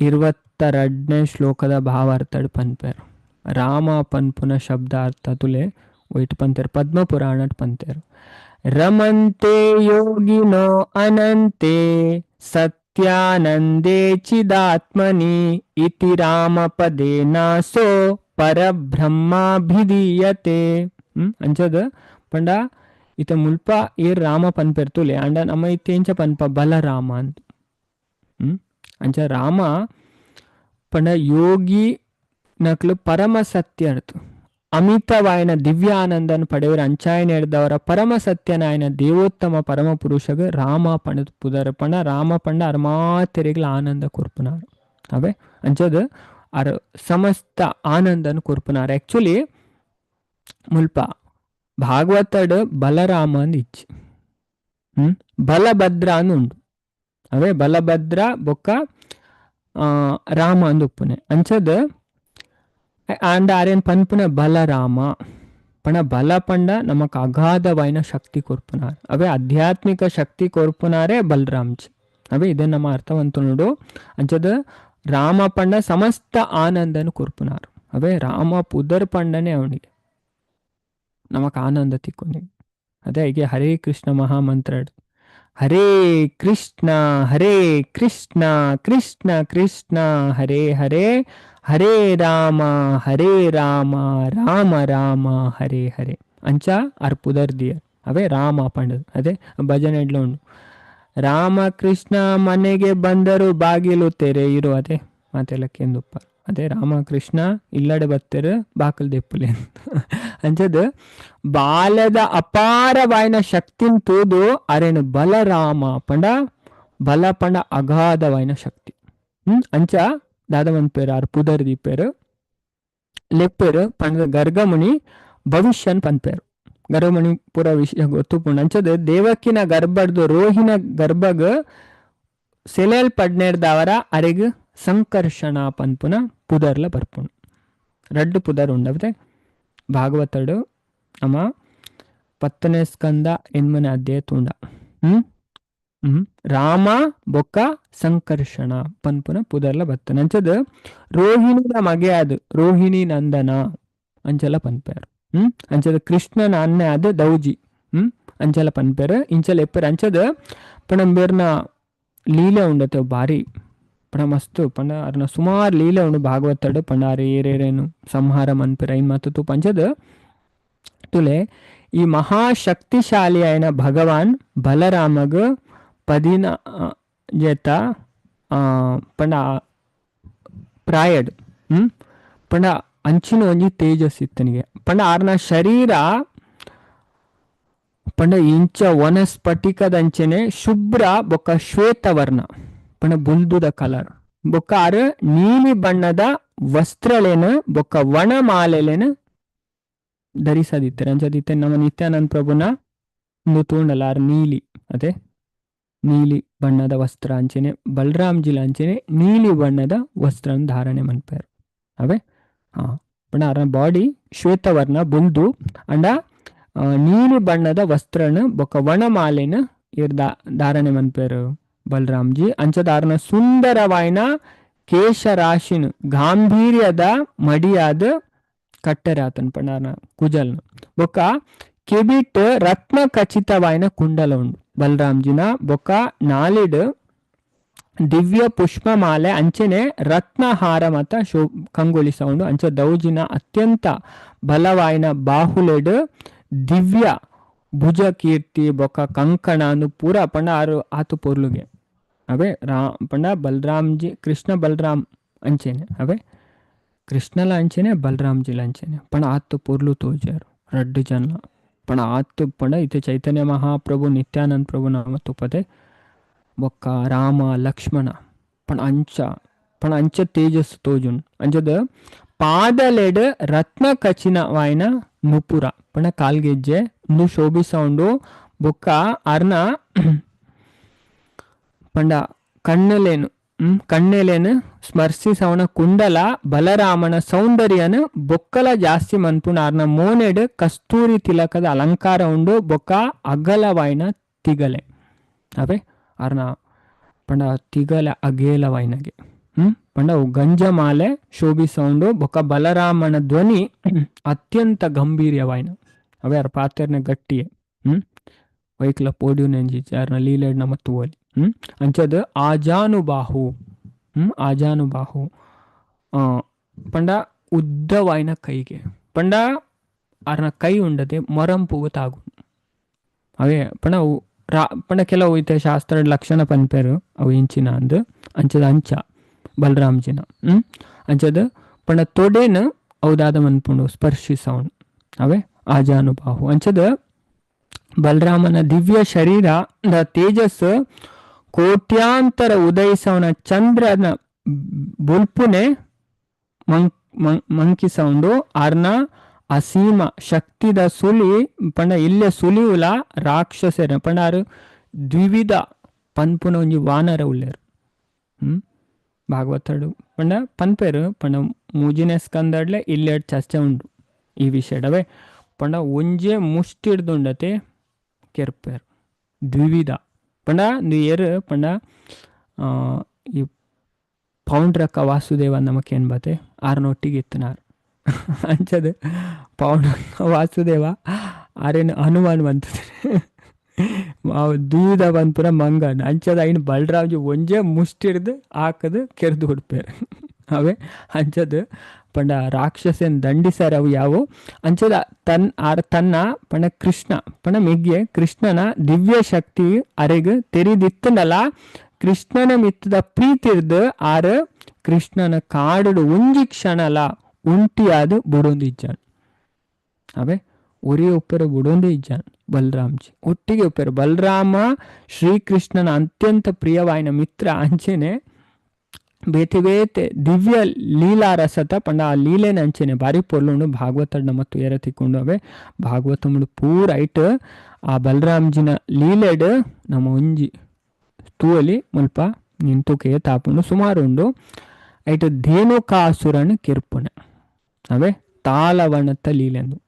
S1: 22ನೇ ಶ್ಲೋಕದ ಭಾವಾರ್ಥಡ್ ಪನ್ಪೇರ್ ರಾಮ ಪನ್ಪುನ ಶಬ್ದ ಅರ್ಥ ತುಲೆ ಒಯ್ಟ್ ಪಂತೇರ್ ಪದ್ಮ ಪುರಾಣಡ್ ಪಂತೇರ್. ರಮಂತೆ ಯೋಗಿನೋ ಅನಂತೆ ಸತ್ಯಾನಂದೇ ಚಿದಾತ್ಮನಿ ಇತಿ ರಾಮಪದೇ ನಾಸೋ ಪರಬ್ರಹ್ಮಾಭಿಧೀಯತೆ. ಅಂಚದ ಪಂಡ ಇತ ಮುಲ್ಪ ಏರ್ ರಾಮ ಪನ್ಪೆರ್ತುಲೆ ಅಂಡ ನಮ್ಮ ಇತ್ತೆ ಎಂಚ ಪನ್ಪ ಬಲರಾಮ ಅಂತ. ಅಂಚ ರಾಮ ಪಂಡ ಯೋಗಿ ನಕ್ಲು ಪರಮ ಸತ್ಯ ಅರ್ಥ ಅಮಿತವಾಯನ ದಿವ್ಯಾನಂದನ ಪಡೆಯವರು ಅಂಚಾಯನ ಎಡ್ದವರ ಪರಮ ಸತ್ಯನಾಯನ ದೇವೋತ್ತಮ ಪರಮ ಪುರುಷಗ ರಾಮ ಪಂಡ ಪುದರ ಪಂಡ ರಾಮ ಪಂಡ ಅರ್ಮಾತೆರೆಗ್ಲ ಆನಂದ ಕೊರ್ಪುನಾರು ಅವೇ. ಅಂಚದ ಅರ್ ಸಮಸ್ತ ಆನಂದನ ಕೊರ್ಪುನಾರು. ಆಕ್ಚುಲಿ ಮುಲ್ಪ ಭಾಗವತಡ್ ಬಲರಾಮ ಅಂದ್ ಇಚ್ಚಿ ಬಲಭದ್ರ ಅಂದ್ ಉಂಡು ಅವೇ ಬಲಭದ್ರ ಬೊಕ್ಕ ರಾಮ ಅಂದ್ ಉಪ್ಪುನೆ. ಅಂಚದ ಅಂಡ ಆರೇನ್ ಪನ್ಪುನ ಬಲರಾಮ. ಪಣ ಬಲ ಪಂಡ ನಮಕ್ ಅಗಾಧವಾಯಿನ ಶಕ್ತಿ ಕೊರ್ಪುನಾರ್ ಅವೇ ಆಧ್ಯಾತ್ಮಿಕ ಶಕ್ತಿ ಕೊರ್ಪುನಾರೇ ಬಲರಾಮ್ಜಿ ಅವೇ ಇದೇ ನಮ್ಮ ಅರ್ಥವಂತ ನೋಡು. ಅಂಚದ ರಾಮ ಪಂಡ ಸಮಸ್ತ ಆನಂದನು ಕೊರ್ಪುನಾರ್ ಅವೇ ರಾಮ ಪುದರ್ ಪಂಡನೆ ಅವನಿಗೆ ನಮಕ್ ಆನಂದ ತಿಕ್ಕೊಂಡಿ. ಅದೇ ಹೀಗೆ ಹರೇ ಕೃಷ್ಣ ಮಹಾಮಂತ್ರ ಹರೇ ಕೃಷ್ಣ ಹರೇ ಕೃಷ್ಣ ಕೃಷ್ಣ ಕೃಷ್ಣ ಹರೇ ಹರೇ ಹರೇ ರಾಮ ಹರೇ ರಾಮ ರಾಮ ರಾಮ ಹರೇ ಹರೇ ಅಂಚ ಅರ್ಪುದರ್ ದಿಯರ್ ಅವೇ ರಾಮ ಪಂಡದು. ಅದೇ ಭಜನೆ ಎಡ್ಲ ಉಂಡು ರಾಮಕೃಷ್ಣ ಮನೆಗೆ ಬಂದರು ಬಾಗಿಲು ತೆರೆಯಿರು. ಅದೇ ಮಾತೆಲ್ಲ ಕೆಂದುಪ್ಪ ಅದೇ ರಾಮಕೃಷ್ಣ ಇಲ್ಲಡೆ ಬತ್ತೆರು ಬಾಕಲ್ ದೆಪ್ಪುಲೆ ಅಂಚದ ಬಾಲದ ಅಪಾರವಾಯಿನ ಶಕ್ತಿನ್ ತೂದು ಅರೆನು ಬಲರಾಮ ಪಂಡ ಬಲ ಪಂಡ ಅಗಾಧವಾಯಿನ ಶಕ್ತಿ. ಅಂಚ ದಾದವನ್ ಪೇರು ಆರ್ ಪುದರ್ ದೀಪೇರು ಲೆಪ್ಪೇರು ಪಂಡ ಗರ್ಗಮುನಿ ಭವಿಷ್ಯನ್ ಪನ್ಪೇರು. ಗರ್ಗಮುನಿ ಪೂರ ವಿಷಯ ಗೊತ್ತುಪುಂಡು. ಅಂಚದ ದೇವಕಿನ ಗರ್ಭಡ್ದು ರೋಹಿನ ಗರ್ಭಗ್ ಸೆಲೆಲ್ ಪಡ್ನೇರ್ದವರ ಅರೆಗ್ ಸಂಕರ್ಷಣ ಪನ್ಪುನ ಪುದರ್ಲ ಬರ್ಪುಂಡು. ರಡ್ಡು ಪುದರ್ ಉಂಡವತೆ ಭಾಗವತಡು ನಮ್ಮ 10ನೇ ಸ್ಕಂದ 8ನೇ ಅಧ್ಯಾಯ ತೂಂಡ. ಹ್ಮ್ ಹ್ಮ್ ರಾಮ ಬೊಕ್ಕ ಸಂಕರ್ಷಣ ಪನ್ಪುನ ಪುದರ್ಲ ಬತ್ತನ. ಅಂಚದ ರೋಹಿಣಿನ ಮಗೆ ಅದು ರೋಹಿಣಿ ನಂದನ ಅಂಚಲ ಪನ್ಪೇರು. ಅಂಚದ ಕೃಷ್ಣನ ಅನ್ನೆ ಅದು ದೌಜಿ ಅಂಚಲ ಪನ್ಪೇರು ಇಂಚಲ ಎಪ್ಪೇರು. ಅಂಚದ ಪಣಂಬೇರ್ನ ಲೀಲೆ ಉಂಡತೆ ಭಾರಿ ಪಣ ಮಸ್ತು ಪಂಡ ಅರ್ನ ಸುಮಾರು ಲೀಲೆ ಉಂಡು ಭಾಗವತಡು ಪಂಡ ಅರೆ ಏರೇರೇನು ಸಂಹಾರ ಮನ್ಪೇರು ಐನ್ ಮಾತು ತೂಪ. ಅಂಚದ ತುಲೆ ಈ ಮಹಾಶಕ್ತಿಶಾಲಿ అయిన ಭಗವಾನ್ ಬಲರಾಮಗ್ ಪದಿನ ಜೇತ ಪಂಡ ಪ್ರಾಯಡ್ ಪಂಡ ಅಂಚಿನ ಒಂಜಿ ತೇಜಸ್ ಇತ್ತನಿಗೆ ಪಂಡ ಆರ್ನ ಶರೀರ ಪಂಡ ಇಂಚ ವನಸ್ಫಟಿಕದಂಚನೆ ಶುಭ್ರ ಬೊಕ್ಕ ಶ್ವೇತವರ್ಣ ಪಂಡ ಬುಲ್ದುದ ಕಲರ್ ಬೊಕ್ಕ ಆರ್ ನೀಲಿ ಬಣ್ಣದ ವಸ್ತ್ರಲೇನ ಬೊಕ್ಕ ವನಮಾಲೆಲೇನ ಧರಿಸದಿತ್ತಾರೆ. ಅಂಚದಿತ್ತೆ ನಮ್ಮ ನಿತ್ಯಾನಂದ ಪ್ರಭುನ ಒಂದು ತೂಂಡಲ ಆರ್ ನೀಲಿ ಅದೇ ನೀಲಿ ಬಣ್ಣದ ವಸ್ತ್ರ ಅಂಚನೆ ಬಲರಾಮ್ಜಿಲ ಅಂಚನೆ ನೀಲಿ ಬಣ್ಣದ ವಸ್ತ್ರ ಧಾರಣೆ ಮನ್ಪೇರು. ಅವೇ ಹಾ ಪಂಡ ಆರ್ನ ಬಾಡಿ ಶ್ವೇತವರ್ಣ ಬುಲ್ದು ಅಂಡ ನೀಲಿ ಬಣ್ಣದ ವಸ್ತ್ರನ ಬೊಕ್ಕ ವನಮಾಲೆನ ಇರ್ ಧಾರಣೆ ಮನ್ಪೇರು ಬಲರಾಮ್ಜಿ. ಅಂಚದಾರನ ಸುಂದರವಾಯಿನ ಕೇಶರಾಶಿನ ಗಾಂಭೀರ್ಯದ ಮಡಿಯಾದ ಕಟ್ಟೆರಾತನ್ ಪಂಡ ಕುಜಲ್ನ ಬೊಕ್ಕ ಕೆಬಿಟ್ ರತ್ನ ಖಚಿತವಾಯಿನ ಕುಂಡಲ ಉಂಡು ಬಲರಾಮ್ಜಿನ ಬೊಕ್ಕ ನಾಲಿಡ್ ದಿವ್ಯ ಪುಷ್ಪಮಾಲೆ ಅಂಚನೆ ರತ್ನಹಾರ ಮತ ಶೋ ಕಂಗೊಳಿಸ ಉಂಡು. ಅಂಚ ದೌಜಿನ ಅತ್ಯಂತ ಬಲವಾಯಿನ ಬಾಹುಲೆಡ್ ದಿವ್ಯ ಭುಜ ಕೀರ್ತಿ ಬೊಕ್ಕ ಕಂಕಣ ಅನ್ನು ಪೂರ ಪಂಡ ಆರು ಆತು ಪೊರ್ಲುಗೆ ಅವೇ ರಾ ಪಂಡ ಬಲರಾಮ್ಜಿ ಕೃಷ್ಣ ಬಲರಾಮ್ ಅಂಚೆನೆ ಅವೇ ಕೃಷ್ಣಲ ಅಂಚೆನೆ ಬಲರಾಮ್ಜಿಲ ಅಂಚೆನೆ ಪಂಡ ಆತು ಪೊರ್ಲು ತೋಜಾರು ರಡ್ಡು ಜನ ಪಂಡ ಆತು ಪಂಡ ಇತ್ತೆ ಚೈತನ್ಯ ಮಹಾಪ್ರಭು ನಿತ್ಯಾನಂದ ಪ್ರಭು ನಾಮ ತುಪದೆ ಬೊಕ್ಕ ರಾಮ ಲಕ್ಷ್ಮಣ ಪಂಡ ಅಂಚ ಪಂಡ ಅಂಚ ತೇಜಸ್ಸು ತೋಜುನ್. ಅಂಚದ ಪಾದಲೆಡ್ ರತ್ನ ಕಚಿನವಾಯಿನ ನುಪುರ ಪಂಡ ಕಾಲ್ಗೆಜ್ಜೆ ಇಂದು ಶೋಭಿಸೌಂಡು ಬೊಕ್ಕ ಅರ್ನ ಪಂಡ ಕಣ್ಣಲೇನು ಕಣ್ಣೆಲೇನು ಸ್ಮರ್ಶಿಸವನ ಕುಂಡಲ ಬಲರಾಮನ ಸೌಂದರ್ಯನ ಬೊಕ್ಕಲ ಜಾಸ್ತಿ ಮನ್ಪುಣ ಅರ್ನ ಮೋನೆಡ್ ಕಸ್ತೂರಿ ತಿಲಕದ ಅಲಂಕಾರ ಉಂಡು ಬೊಕ್ಕ ಅಗಲವಾಯಿನ ತಿಗಲೆ ಅವೇ ಅರ್ನ ಪಂಡ ತಿಗಲ ಅಗೇಲವಾಯಿನಗೆ ಪಂಡ ಗಂಜಮಾಲೆ ಶೋಭಿಸೌಂಡು ಬೊಕ್ಕ ಬಲರಾಮನ ಧ್ವನಿ ಅತ್ಯಂತ ಗಂಭೀರ್ಯವಾಯಿನ ಅವೇ ಅರ್ ಪಾತೆರ್ನ ಗಟ್ಟಿಯೆ ವೈಕ್ಲ ಪೋಡಿಯು ನೆಂಜಿ ಅರ್ನ ಲೀಲೆಡ್ನ ಮತ್ತು ಓಲಿ ಅಂಚದ ಆಜಾನುಬಾಹು ಆಜಾನುಬಾಹು ಪಂಡ ಉದ್ದವಾಯಿನ ಕೈಗೆ ಪಂಡ ಅರ್ನ ಕೈ ಉಂಡದೆ ಮೊರಂಪುಗು ತಾಗು ಅವೇ ಪಂಡ ರಾ ಪಂಡ ಕೆಲವು ಇತ್ತೆ ಶಾಸ್ತ್ರ ಲಕ್ಷಣ ಪನ್ಪೇರು ಅವು ಇಂಚಿನ ಅಂದ್ ಅಂಚದ ಅಂಚ ಬಲರಾಮ್ಜಿನ ಅಂಚದ ಪಂಡ ತೊಡೆನ ಅವುದಾದ ಮನ್ಪುಂಡು ಸ್ಪರ್ಶಿಸೌಂಡ್ ಅವೇ ಆಜಾನುಬಾಹು. ಅಂಚದ ಬಲರಾಮನ ದಿವ್ಯ ಶರೀರ ತೇಜಸ್ ಕೋಟ್ಯಾಂತರ ಉದಯಿಸವನ ಚಂದ್ರನ ಬುಲ್ಪುನೆ ಮಂಕಿಸೌಂಡು ಆರ್ನ ಅಸೀಮ ಶಕ್ತಿದ ಸುಲಿ ಪಂಡ ಇಲ್ಲೆ ಸುಲಿಯುಲ ರಾಕ್ಷಸರ ಪಂಡ ಆರು ದ್ವಿವಿಧ ಪನ್ಪುನ ಒಂಜಿ ವಾನರ ಉಲ್ಲೇರು. ಭಾಗವತಡು ಪಂಡ ಪನ್ಪೇರು ಪಂಡ ಮೂಜಿನ ಸ್ಕಂದಡ್ಲೆ ಇಲ್ಲೆಡ್ ಚರ್ಚೆ ಉಂಡು ಈ ವಿಷಯಡವೆ. ಪಂಡ ಒಂಜೆ ಮುಷ್ಟಿಡ್ದುಂಡತೆ ಕೆರ್ಪೇರ್ ದ್ವಿವಿಧ ಪಂಡ ಇಂದು ಏರ್ ಪಂಡ ಈ ಪೌಂಡ್ರಕ ವಾಸುದೇವ ನಮಕೇನ್ ಬತೆ ಆರ್ನೊಟ್ಟಿಗೆ ಇತ್ತನಾರ್ ಅಂಚದ ಪೌಂಡ್ರಕ ವಾಸುದೇವ ಆರೇನು ಹನುಮಾನ್ ಬಂತದೆ ದ್ವಿವಿಧ ಪನ್ಪುನ ಮಂಗನ್ ಅಂಚದ ಐನ್ ಬಲರಾಮ್ಜಿ ಒಂಜೆ ಮುಷ್ಟಿಡ್ದು ಹಾಕದು ಕೆರ್ದು ಕೊಡ್ಪೇರು ಅವೇ ಅಂಚದ ಪಂಡ ರಾಕ್ಷಸನ್ ದಂಡಿಸರ್ ಅವು ಯಾವು ಅಂಚದ ತನ್ ಆರ್ ತನ್ನ ಪಂಡ ಕೃಷ್ಣ ಪಂಡ ಮೆಗ್ಗೆ ಕೃಷ್ಣನ ದಿವ್ಯ ಶಕ್ತಿ ಅರೆಗ್ ತೆರಿದಿತ್ತನಲ್ಲ ಕೃಷ್ಣನ ಮಿತ್ತದ ಪ್ರೀತಿರ್ದು ಆರ್ ಕೃಷ್ಣನ ಕಾಡುಡು ಒಂಜಿ ಕ್ಷಣಲ ಉಂಟಿಯಾದ ಬುಡೊಂದು ಇಜ್ಜಾನ್ ಅವೇ ಒರೇ ಒಪ್ಪೆರ ಬುಡೊಂದೇ ಇಜ್ಜಾನ್ ಬಲರಾಮ್ಜಿ ಒಟ್ಟಿಗೆ ಒಪ್ಪೆರ ಬಲರಾಮ ಶ್ರೀಕೃಷ್ಣನ ಅತ್ಯಂತ ಪ್ರಿಯವಾಯಿನ ಮಿತ್ರ ಅಂಚೆನೆ ಬೇತೆ ಬೇತೆ ದಿವ್ಯ ಲೀಲಾ ರಸತ ಪಂಡ ಆ ಲೀಲೆನ ಅಂಚೆನೆ ಬಾರಿ ಪೊರ್ಲುಂಡು ಭಾಗವತಡ್ನ ಮತ್ತು ಏರ ತಿಕ್ಕೊಂಡು ಅವೆ ಭಾಗವತముడు ಪೂರ ಐಟ್ ಆ ಬಲರಾಮ್ಜಿನ ಲೀಲೆಡ್ ನಮ್ಮ ಒಂಜಿ ತೂವಲಿ ಮುಲ್ಪ ನಿಂತುಕೆ ತಾಪುಂಡು ಸುಮಾರು ಉಂಡು ಐಟ್ ಧೇನುಕಾಸುರನ್ ಕಿರ್ಪುಣೆ ಅವೇ ತಾಳವಣತ್ತ ಲೀಲೆಂದು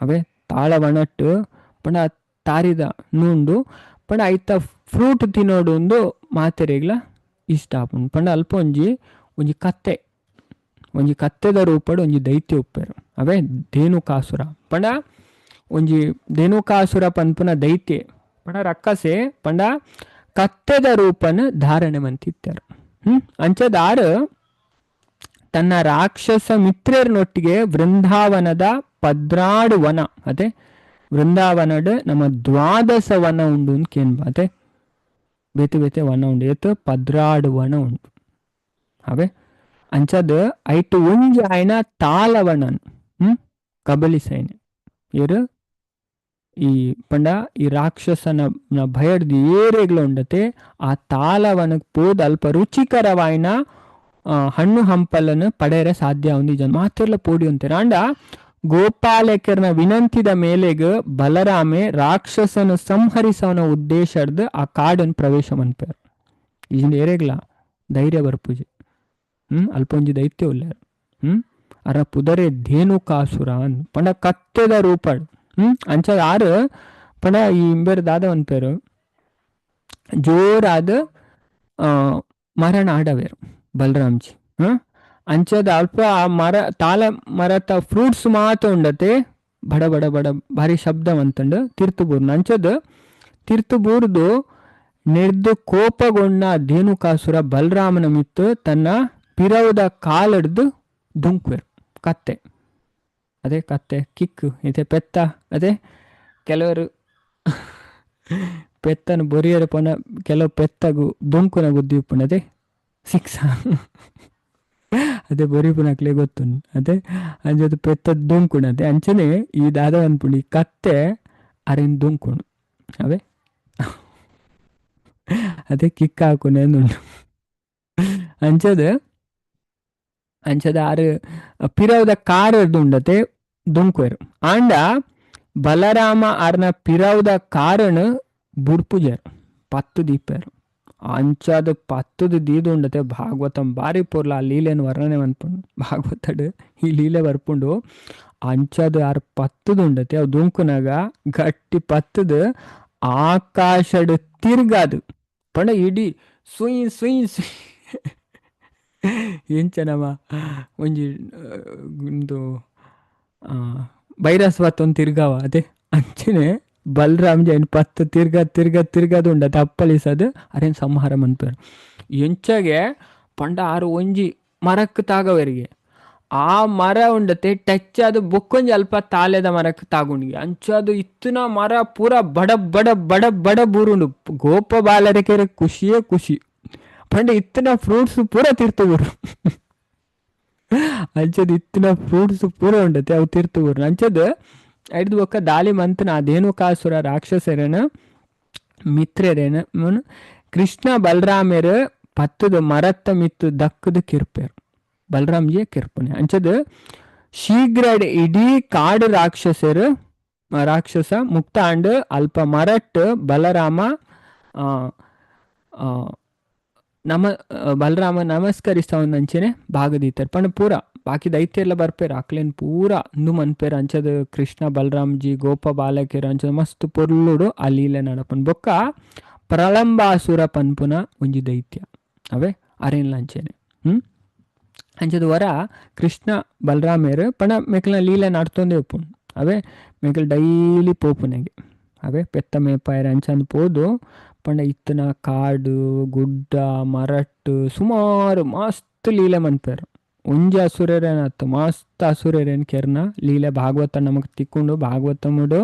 S1: ಅವೇ ತಾಳವಣಟ್ಟು ಪಂಡ ತಾರಿದ ನುಂಡು ಪಂಡ ಐತ ಫ್ರೂಟ್ ತಿನ್ನೋಡು ಒಂದು ಮಾತೆರೆಗ್ಲ ಇಷ್ಟ ಆಪುಂಡು ಪಂಡ ಅಲ್ಪ ಒಂಜಿ ಒಂಜಿ ಕತ್ತೆ ಒಂಜಿ ಕತ್ತೆದ ರೂಪಡ್ ಒಂಜಿ ದೈತ್ಯ ಉಪ್ಪೇರು ಅವೇ ಧೇನುಕಾಸುರ ಪಂಡ ಒಂಜಿ ಧೇನುಕಾಸುರ ಪನ್ಪುನ ದೈತ್ಯ ಪಂಡ ರಕ್ಕಸೆ ಪಂಡ ಕತ್ತೆದ ರೂಪನ ಧಾರಣೆ ಮಂತಿತ್ತಾರೆ ಅಂಚದಾರು ತನ್ನ ರಾಕ್ಷಸ ಮಿತ್ರರನೊಟ್ಟಿಗೆ ವೃಂದಾವನದ ಪದ್ರಾಡು ವನ ಅದೇ ವೃಂದಾವನಡ್ ನಮ್ಮ ದ್ವಾದಶ ವನ ಉಂಡು ಅಂತ ಕೇನ್ಬ ಅದೇ ಬೇತೆ ಬೇತೆ ವನ ಉಂಡು ಏತ್ ಪದ್ರಾಡು ವನ ಉಂಡು ಅವೇ ಅಂಚದ ಐಟ್ ಒಂಜಿ ಆಯ್ನ ತಾಳವನನ್ ಕಬಲಿಸೈನೆ ಏರು ಈ ಪಂಡ ಈ ರಾಕ್ಷಸನ ಭಯಡ್ದು ಏರೆಗ್ಲ ಉಂಡತೆ ಆ ತಾಳವನಕ್ ಪೋದ್ ಅಲ್ಪ ರುಚಿಕರವಾಯಿನ ಹಣ್ಣು ಹಂಪಲನ್ನು ಪಡೆಯರೆ ಸಾಧ್ಯ ಒಂದು ಜನ ಮಾತೆಲ್ಲ ಪೋಡಿ ಅಂತಾರೆ ಅಂಡ ಗೋಪಾಲಕರ್ನ ವಿನಂತಿದ ಮೇಲೆಗ್ ಬಲರಾಮೆ ರಾಕ್ಷಸನ ಸಂಹರಿಸವನ ಉದ್ದೇಶಡ್ದು ಆ ಕಾಡನ್ನು ಪ್ರವೇಶ ಮನ್ಪೇರು ಈಜಿಂದ ಏರೆಗ್ಲ ಧೈರ್ಯ ಬರ್ಪೂಜೆ ಅಲ್ಪ ಒಂಜಿ ದೈತ್ಯ ಉಲ್ಲೇರು ಅರ ಪುದರೆ ಧೇನುಕಾಸುರ ಅಂದ್ ಪಂಡ ಕತ್ತೆದ ರೂಪಡ್ ಅಂಚ ಆರು ಪಂಡ ಈ ಇಂಬೇರು ದಾದ ಪೇರು ಜೋರಾದ ಮರಣ ಆಡವೇರು ಬಲರಾಮ್ಜಿ ಅಂಚದ ಅಲ್ಪ ಆ ಮರ ತಾಳ ಮರತ ಫ್ರೂಟ್ಸ್ ಮಾತ್ರ ಉಂಡತೆ ಬಡ ಬಡ ಬಡ ಭಾರಿ ಶಬ್ದ ಅಂತಂಡು ತಿರ್ತು ಬೂರ್ನ ಅಂಚದ ತಿರ್ತು ಬೂರ್ದು ನೆಡ್ದು ಕೋಪಗೊಂಡ ಧೇನುಕಾಸುರ ಬಲರಾಮನ ಮಿತ್ತು ತನ್ನ ಪಿರವುದ ಕಾಲಡ್ದು ದುಂಕ್ವೆರು ಕತ್ತೆ ಅದೇ ಕತ್ತೆ ಕಿಕ್ ಇದೆ ಪೆತ್ತ ಅದೇ ಕೆಲವರು ಪೆತ್ತನ ಬೊರಿಯರ ಪೊನ ಕೆಲವು ಪೆತ್ತಗು ದುಂಕುನ ಬುದ್ಧಿ ಉಪ್ಪುಂಡು ಸಿಕ್ಸ ಅದೇ ಬೊರಿಪುನಕ್ಲೆ ಗೊತ್ತುಂಡು ಅದೇ ಅಂಚದ ಪೆತ್ತ ದುಂಕುಂಡು ಅದೇ ಅಂಚನೆ ಈ ದಾದ ಅನ್ಪುಂಡು ಈ ಕತ್ತೆ ಅರೆನ್ ದುಂಕುಂಡು ಅವೇ ಅದೇ ಕಿಕ್ ಹಾಕುನೆ ಉಂಡು ಅಂಚದ ಅಂಚದ ಆರು ಪಿರವುದ ಕಾರ್ ಉಂಡತೆ ದುಂಕುವೆರು ಆಂಡ ಬಲರಾಮ ಆರ್ನ ಪಿರವುದ ಕಾರಣ ಬುಡ್ಪುಜರು ಪತ್ತು ದೀಪೇರು ಅಂಚಾದ ಪತ್ತದ ದೀದು ಉಂಡತೆ ಭಾಗವತಂ ಬಾರಿ ಪೊರ್ಲ ಆ ಲೀಲೆನ್ ವರ್ಣನೆ ಮನ್ಪುಂಡು ಭಾಗವತಡ್ ಈ ಲೀಲೆ ಬರ್ಪುಂಡು ಅಂಚಾದ ಆರ್ ಪತ್ತದ ಉಂಡತೆ ಅವು ದುಂಕುನಾಗ ಗಟ್ಟಿ ಪತ್ತದ ಆಕಾಶಡ್ ತಿರ್ಗಾದು ಪಂಡ ಇಡೀ ಸುಯ್ ಸುಯ್ ಸುಯ್ ಎಂಚನಮ ಒಂಜಿ ಉಂದು ಬೈರಸ್ ಬತ್ತೊಂದು ತಿರ್ಗಾವ ಅದೇ ಅಂಚನೆ ಬಲರಾಮ್ ಜೈನ್ ಪತ್ತು ತಿರ್ಗ ತಿರ್ಗ ತಿರ್ಗದು ಉಂಡತೆ ಅಪ್ಪಳಿಸದು ಅರೇನ್ ಸಂಹಾರ ಮನ್ಪೇರು ಎಂಚಗೆ ಪಂಡ ಆರು ಒಂಜಿ ಮರಕ್ಕೆ ತಾಗವರಿಗೆ ಆ ಮರ ಉಂಡತೆ ಟಚ್ ಅದು ಬೊಕ್ಕೊಂಜಿ ಅಲ್ಪ ತಾಲೆದ ಮರಕ್ಕೆ ತಾಗುಂಡಿಗೆ ಅಂಚದು ಇತ್ತಿನ ಮರ ಪೂರ ಬಡ ಬಡ ಬಡ ಬಡ ಬೂರುಂಡು ಗೋಪ ಬಾಲರಿಕೆರೆ ಖುಷಿಯೇ ಖುಷಿ ಪಂಡ ಇತ್ತಿನ ಫ್ರೂಟ್ಸ್ ಪೂರ ತೀರ್ತು ಬೂರು ಅಂಚದ ಇತ್ತಿನ ಫ್ರೂಟ್ಸ್ ಪೂರ ಉಂಡತೆ ಅವು ತೀರ್ತು ಬೂರು ಅಂಚದ ಐದು ಬೊಕ್ಕ ದಾಳಿ ಮಂತನ ಅದೇನುಕಾಸುರ ರಾಕ್ಷಸರೇನ ಮಿತ್ರರೇನ ಕೃಷ್ಣ ಬಲರಾಮೆರ್ ಪತ್ತದ ಮರತ್ತ ಮಿತ್ತು ದಕ್ಕದ ಕಿರ್ಪೇರು ಬಲರಾಮ್ಜಿಯ ಕಿರ್ಪುನೆ ಅಂಚದ ಶೀಘ್ರ ಇಡೀ ಕಾಡು ರಾಕ್ಷಸರು ರಾಕ್ಷಸ ಮುಕ್ತ ಅಂಡ್ ಅಲ್ಪ ಮರಟ್ ಬಲರಾಮ ನಮ ಬಲರಾಮ ನಮಸ್ಕರಿಸ್ತಾವನ್ ಅಂಚೆನೆ ಭಾಗದೀತರ್ ಪಂಡ ಪೂರ ಬಾಕಿ ದೈತ್ಯೆರ್ಲ ಬರ್ಪೆರ್ ಅಕ್ಲೆನ್ ಪೂರ ಉಂದು ಮನ್ಪೆರ್. ಅಂಚದ ಕೃಷ್ಣ ಬಲರಾಮ್ಜಿ ಗೋಪ ಬಾಲಕೆರ್ ಅಂಚದ ಮಸ್ತ್ ಪೊರ್ಲುಡು ಆ ಲೀಲೆ ನಡಪುಂಡು. ಬೊಕ್ಕ ಪ್ರಲಂಬಾಸುರ ಪನ್ಪುನ ಒಂಜಿ ದೈತ್ಯ ಅವೇ ಅರೆನ್ಲ ಅಂಚೆನೆ. ಅಂಚದ ವರ ಕೃಷ್ಣ ಬಲರಾಮೇರ್ ಪಂಡ ಮೆಕ್ಲ್ನ ಲೀಲೆ ನಡ್ತೊಂದೇ ಉಪ್ಪುಂಡು. ಅವೇ ಮೆಕ್ಲ್ ಡೈಲಿ ಪೋಪುನೆಗೆ ಅವೇ ಪೆತ್ತ ಮೇಪಾಯೆರ್ ಅಂಚಂದ್ ಪೋದು ಪಂಡ ಇತ್ತಿನ ಕಾಡು ಗುಡ್ಡ ಮರಟ್ ಸುಮಾರು ಮಸ್ತ್ ಲೀಲೆ ಮನ್ಪೆರ್. ಒಂಜಿ ಅಸುರೆರೇನತ್ತು ಮಸ್ತ್ ಅಸುರೆರೇನ್ ಕೆರ್ನ ಲೀಲೆ ಭಾಗವತ ನಮಕ್ ತಿಕ್ಕುಂಡು. ಭಾಗವತಮುಡು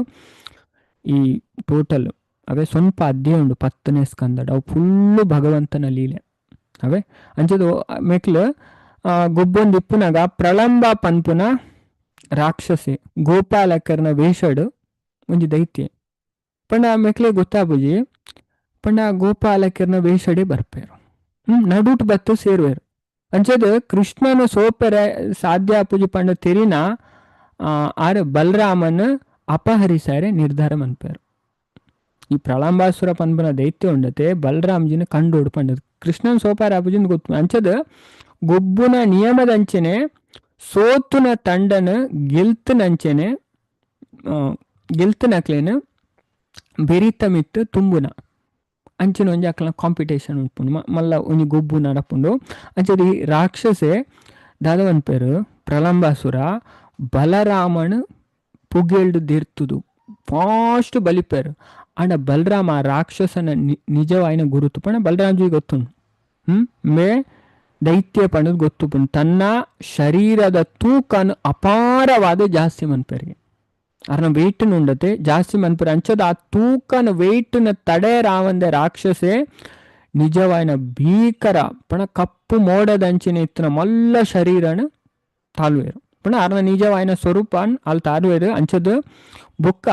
S1: ಈ ಟೋಟಲ್ ಅವೇ ಸ್ವಲ್ಪ ಅಧ್ಯಾಯ ಉಂಡು 10ನೇ ಸ್ಕಂದಡ್ ಅವು ಫುಲ್ಲು ಭಗವಂತನ ಲೀಲೆ ಅವೇ. ಅಂಚದ ಮೆಕ್ಲ್ ಗೊಬ್ಬೊಂದು ಇಪ್ಪುನಗ ಪ್ರಳಂಬ ಪನ್ಪುನ ರಾಕ್ಷಸೆ ಗೋಪಾಲಕರ್ನ ವೇಷಡ್ ಒಂಜಿ ದೈತ್ಯ ಪಂಡ ಮೆಕ್ಲೆ ಗೊತ್ತಾಪುಜಿ ಪಂಡ ಗೋಪಾಲಕರ್ನ ವೇಷಡೆ ಬರ್ಪೇರು ನಡುಟ್ ಬತ್ತು ಸೇರುವೆರು. ಅಂಚದ ಕೃಷ್ಣನ ಸೋಪೆರೆ ಸಾಧ್ಯ ಆಪುಜಿ ಪಂಡ ತೆರಿನ ಆರ್ ಬಲರಾಮನ್ ಅಪಹರಿಸಾರೆ ನಿರ್ಧಾರ ಮನ್ಪೇರು. ಈ ಪ್ರಳಂಬಾಸುರ ಪನ್ಪುನ ದೈತ್ಯ ಉಂಡತೆ ಬಲರಾಮ್ಜಿನ ಕಂಡೋಡು ಪಂಡದು ಕೃಷ್ಣನ್ ಸೋಪಾರ ಆಪುಜಿನ ಗೊತ್ತು. ಅಂಚದ ಗೊಬ್ಬುನ ನಿಯಮದಂಚೆನೆ ಸೋತುನ ತಂಡನ ಗೆಲ್ತನಂಚೆನೆ ಗೆಲ್ತನಕ್ಲೇನು ಬೆರಿತ ಮಿತ್ತು ತುಂಬುನ ಅಂಚಿನ ಒಂಜಿ ಅಕ್ಲನ ಕಾಂಪಿಟೇಷನ್ ಉಂಪುಂಡು ಮಲ್ಲ ಒಂಜಿ ಗೊಬ್ಬು ನಡಪುಂಡು. ಅಂಚದ ಈ ರಾಕ್ಷಸೆ ದಾದ ಪೇರು ಪ್ರಲಂಬಾಸುರ ಬಲರಾಮನ್ ಪುಗೆಲ್ಡು ದಿರ್ತುದು ಫಾಸ್ಟ್ ಬಲಿಪೇರು. ಆಂಡ ಬಲರಾಮ ರಾಕ್ಷಸನ ನಿಜವಾಯಿನ ಗುರುತು ಪಂಡ ಬಲರಾಮ್ಜಿ ಗೊತ್ತುಂಡು ಮೇ ದೈತ್ಯ ಪಂಡದ್ ಗೊತ್ತುಪುಂಡು. ತನ್ನ ಶರೀರದ ತೂಕನು ಅಪಾರವಾದ ಜಾಸ್ತಿ ಮನ್ಪೆರಿಗೆ ಅರ್ನ ವೆಯ್ಟ್ನ ಉಂಡತೆ ಜಾಸ್ತಿ ಮನ್ಪೆರ್. ಅಂಚದ ಆ ತೂಕನ ವೆಯ್ಟ್ನ ತಡೆ ರಾವಂದೆ ರಾಕ್ಷಸೆ ನಿಜವಾಯಿನ ಭೀಕರ ಪಣ ಕಪ್ಪು ಮೋಡದಂಚಿನ ಇತ್ತಿನ ಮಲ್ಲ ಶರೀರನ ತಾಳ್ವೇರು ಪಣ ಅರ್ನ ನಿಜವಾಯಿನ ಸ್ವರೂಪ ಅಲ್ಲಿ ತಾಳ್ವೇರು. ಅಂಚದ ಬೊಕ್ಕ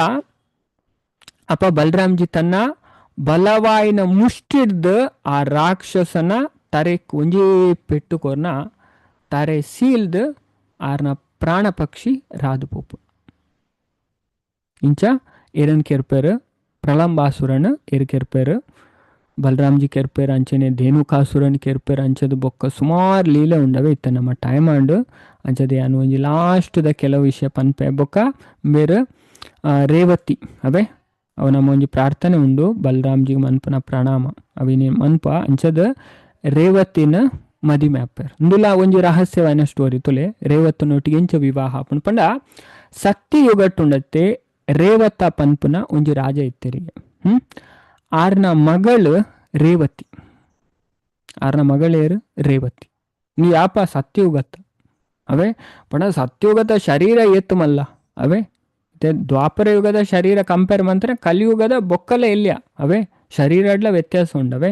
S1: ಅಪ್ಪ ಬಲರಾಮ್ಜಿ ತನ್ನ ಬಲವಾಯಿನ ಮುಷ್ಟಿಡ್ದು ಆ ರಾಕ್ಷಸನ ತರೆ ಒಂಜೇ ಪೆಟ್ಟು ಕೊರ್ನ ತರೆ ಸೀಲ್ದು ಆರ್ನ ಪ್ರಾಣ ಪಕ್ಷಿ ರಾದು ಪೋಪು. ಇಂಚ ಎರನ್ ಕೆರ್ಪೇರು ಪ್ರಲಂಬಾಸುರನ್ ಎರು ಕೆರ್ಪೇರು ಬಲರಾಮ್ಜಿ ಕೆರ್ಪೇರು ಅಂಚನೆ ಧೇನುಕಾಸುರನ್ ಕೆರ್ಪೇರು. ಅಂಚದ ಬೊಕ್ಕ ಸುಮಾರು ಲೀಲೆ ಉಂಡವೆ ಇತ್ತ ನಮ್ಮ ಟೈಮ್ ಆಂಡು. ಅಂಚದೆ ಯಾನು ಒಂಜಿ ಲಾಸ್ಟ್ದ ಕೆಲವು ವಿಷಯ ಪನ್ಪೆ. ಬೊಕ್ಕ ಬೇರೆ ರೇವತಿ ಅವೇ ಅವು ನಮ್ಮ ಒಂಜಿ ಪ್ರಾರ್ಥನೆ ಉಂಡು ಬಲರಾಮ್ಜಿಗೆ ಮನ್ಪನ ಪ್ರಣಾಮ ಅವಿನಿ ಮನ್ಪ. ಅಂಚದ ರೇವತಿನ ಮದಿಮೆ ಆಪೇರ್ ಇಂದುಲ ಒಂಜಿ ರಹಸ್ಯವಾಯಿನ ಸ್ಟೋರಿ ತುಲೆ ರೇವತನೊಟ್ಟಿಗೆ ಎಂಚ ವಿವಾಹ ಆಪುಂಡು ಪಂಡ ಸತ್ಯಯುಗಟ್ಟುಂಡತ್ತೆ ರೇವತ ಪನ್ಪುನ ಒಂಜಿ ರಾಜ ಇತ್ತೆರಿಗೆ. ಆರ್ನ ಮಗಳು ರೇವತಿ, ಆರ್ನ ಮಗಳೇರು ರೇವತಿ. ನೀ ಯಾಪ ಸತ್ಯಯುಗತ್ತ ಅವೇ ಪಂಡ ಸತ್ಯಯುಗದ ಶರೀರ ಏತ್ತು ಮಲ್ಲ ಅವೇ ದ್ವಾಪರ ಯುಗದ ಶರೀರ ಕಂಪೇರ್ ಮಂತ್ರ ಕಲಿಯುಗದ ಬೊಕ್ಕಲ ಎಲ್ಲಿಯ ಅವೇ ಶರೀರಡ್ಲ ವ್ಯತ್ಯಾಸ ಉಂಡವೆ.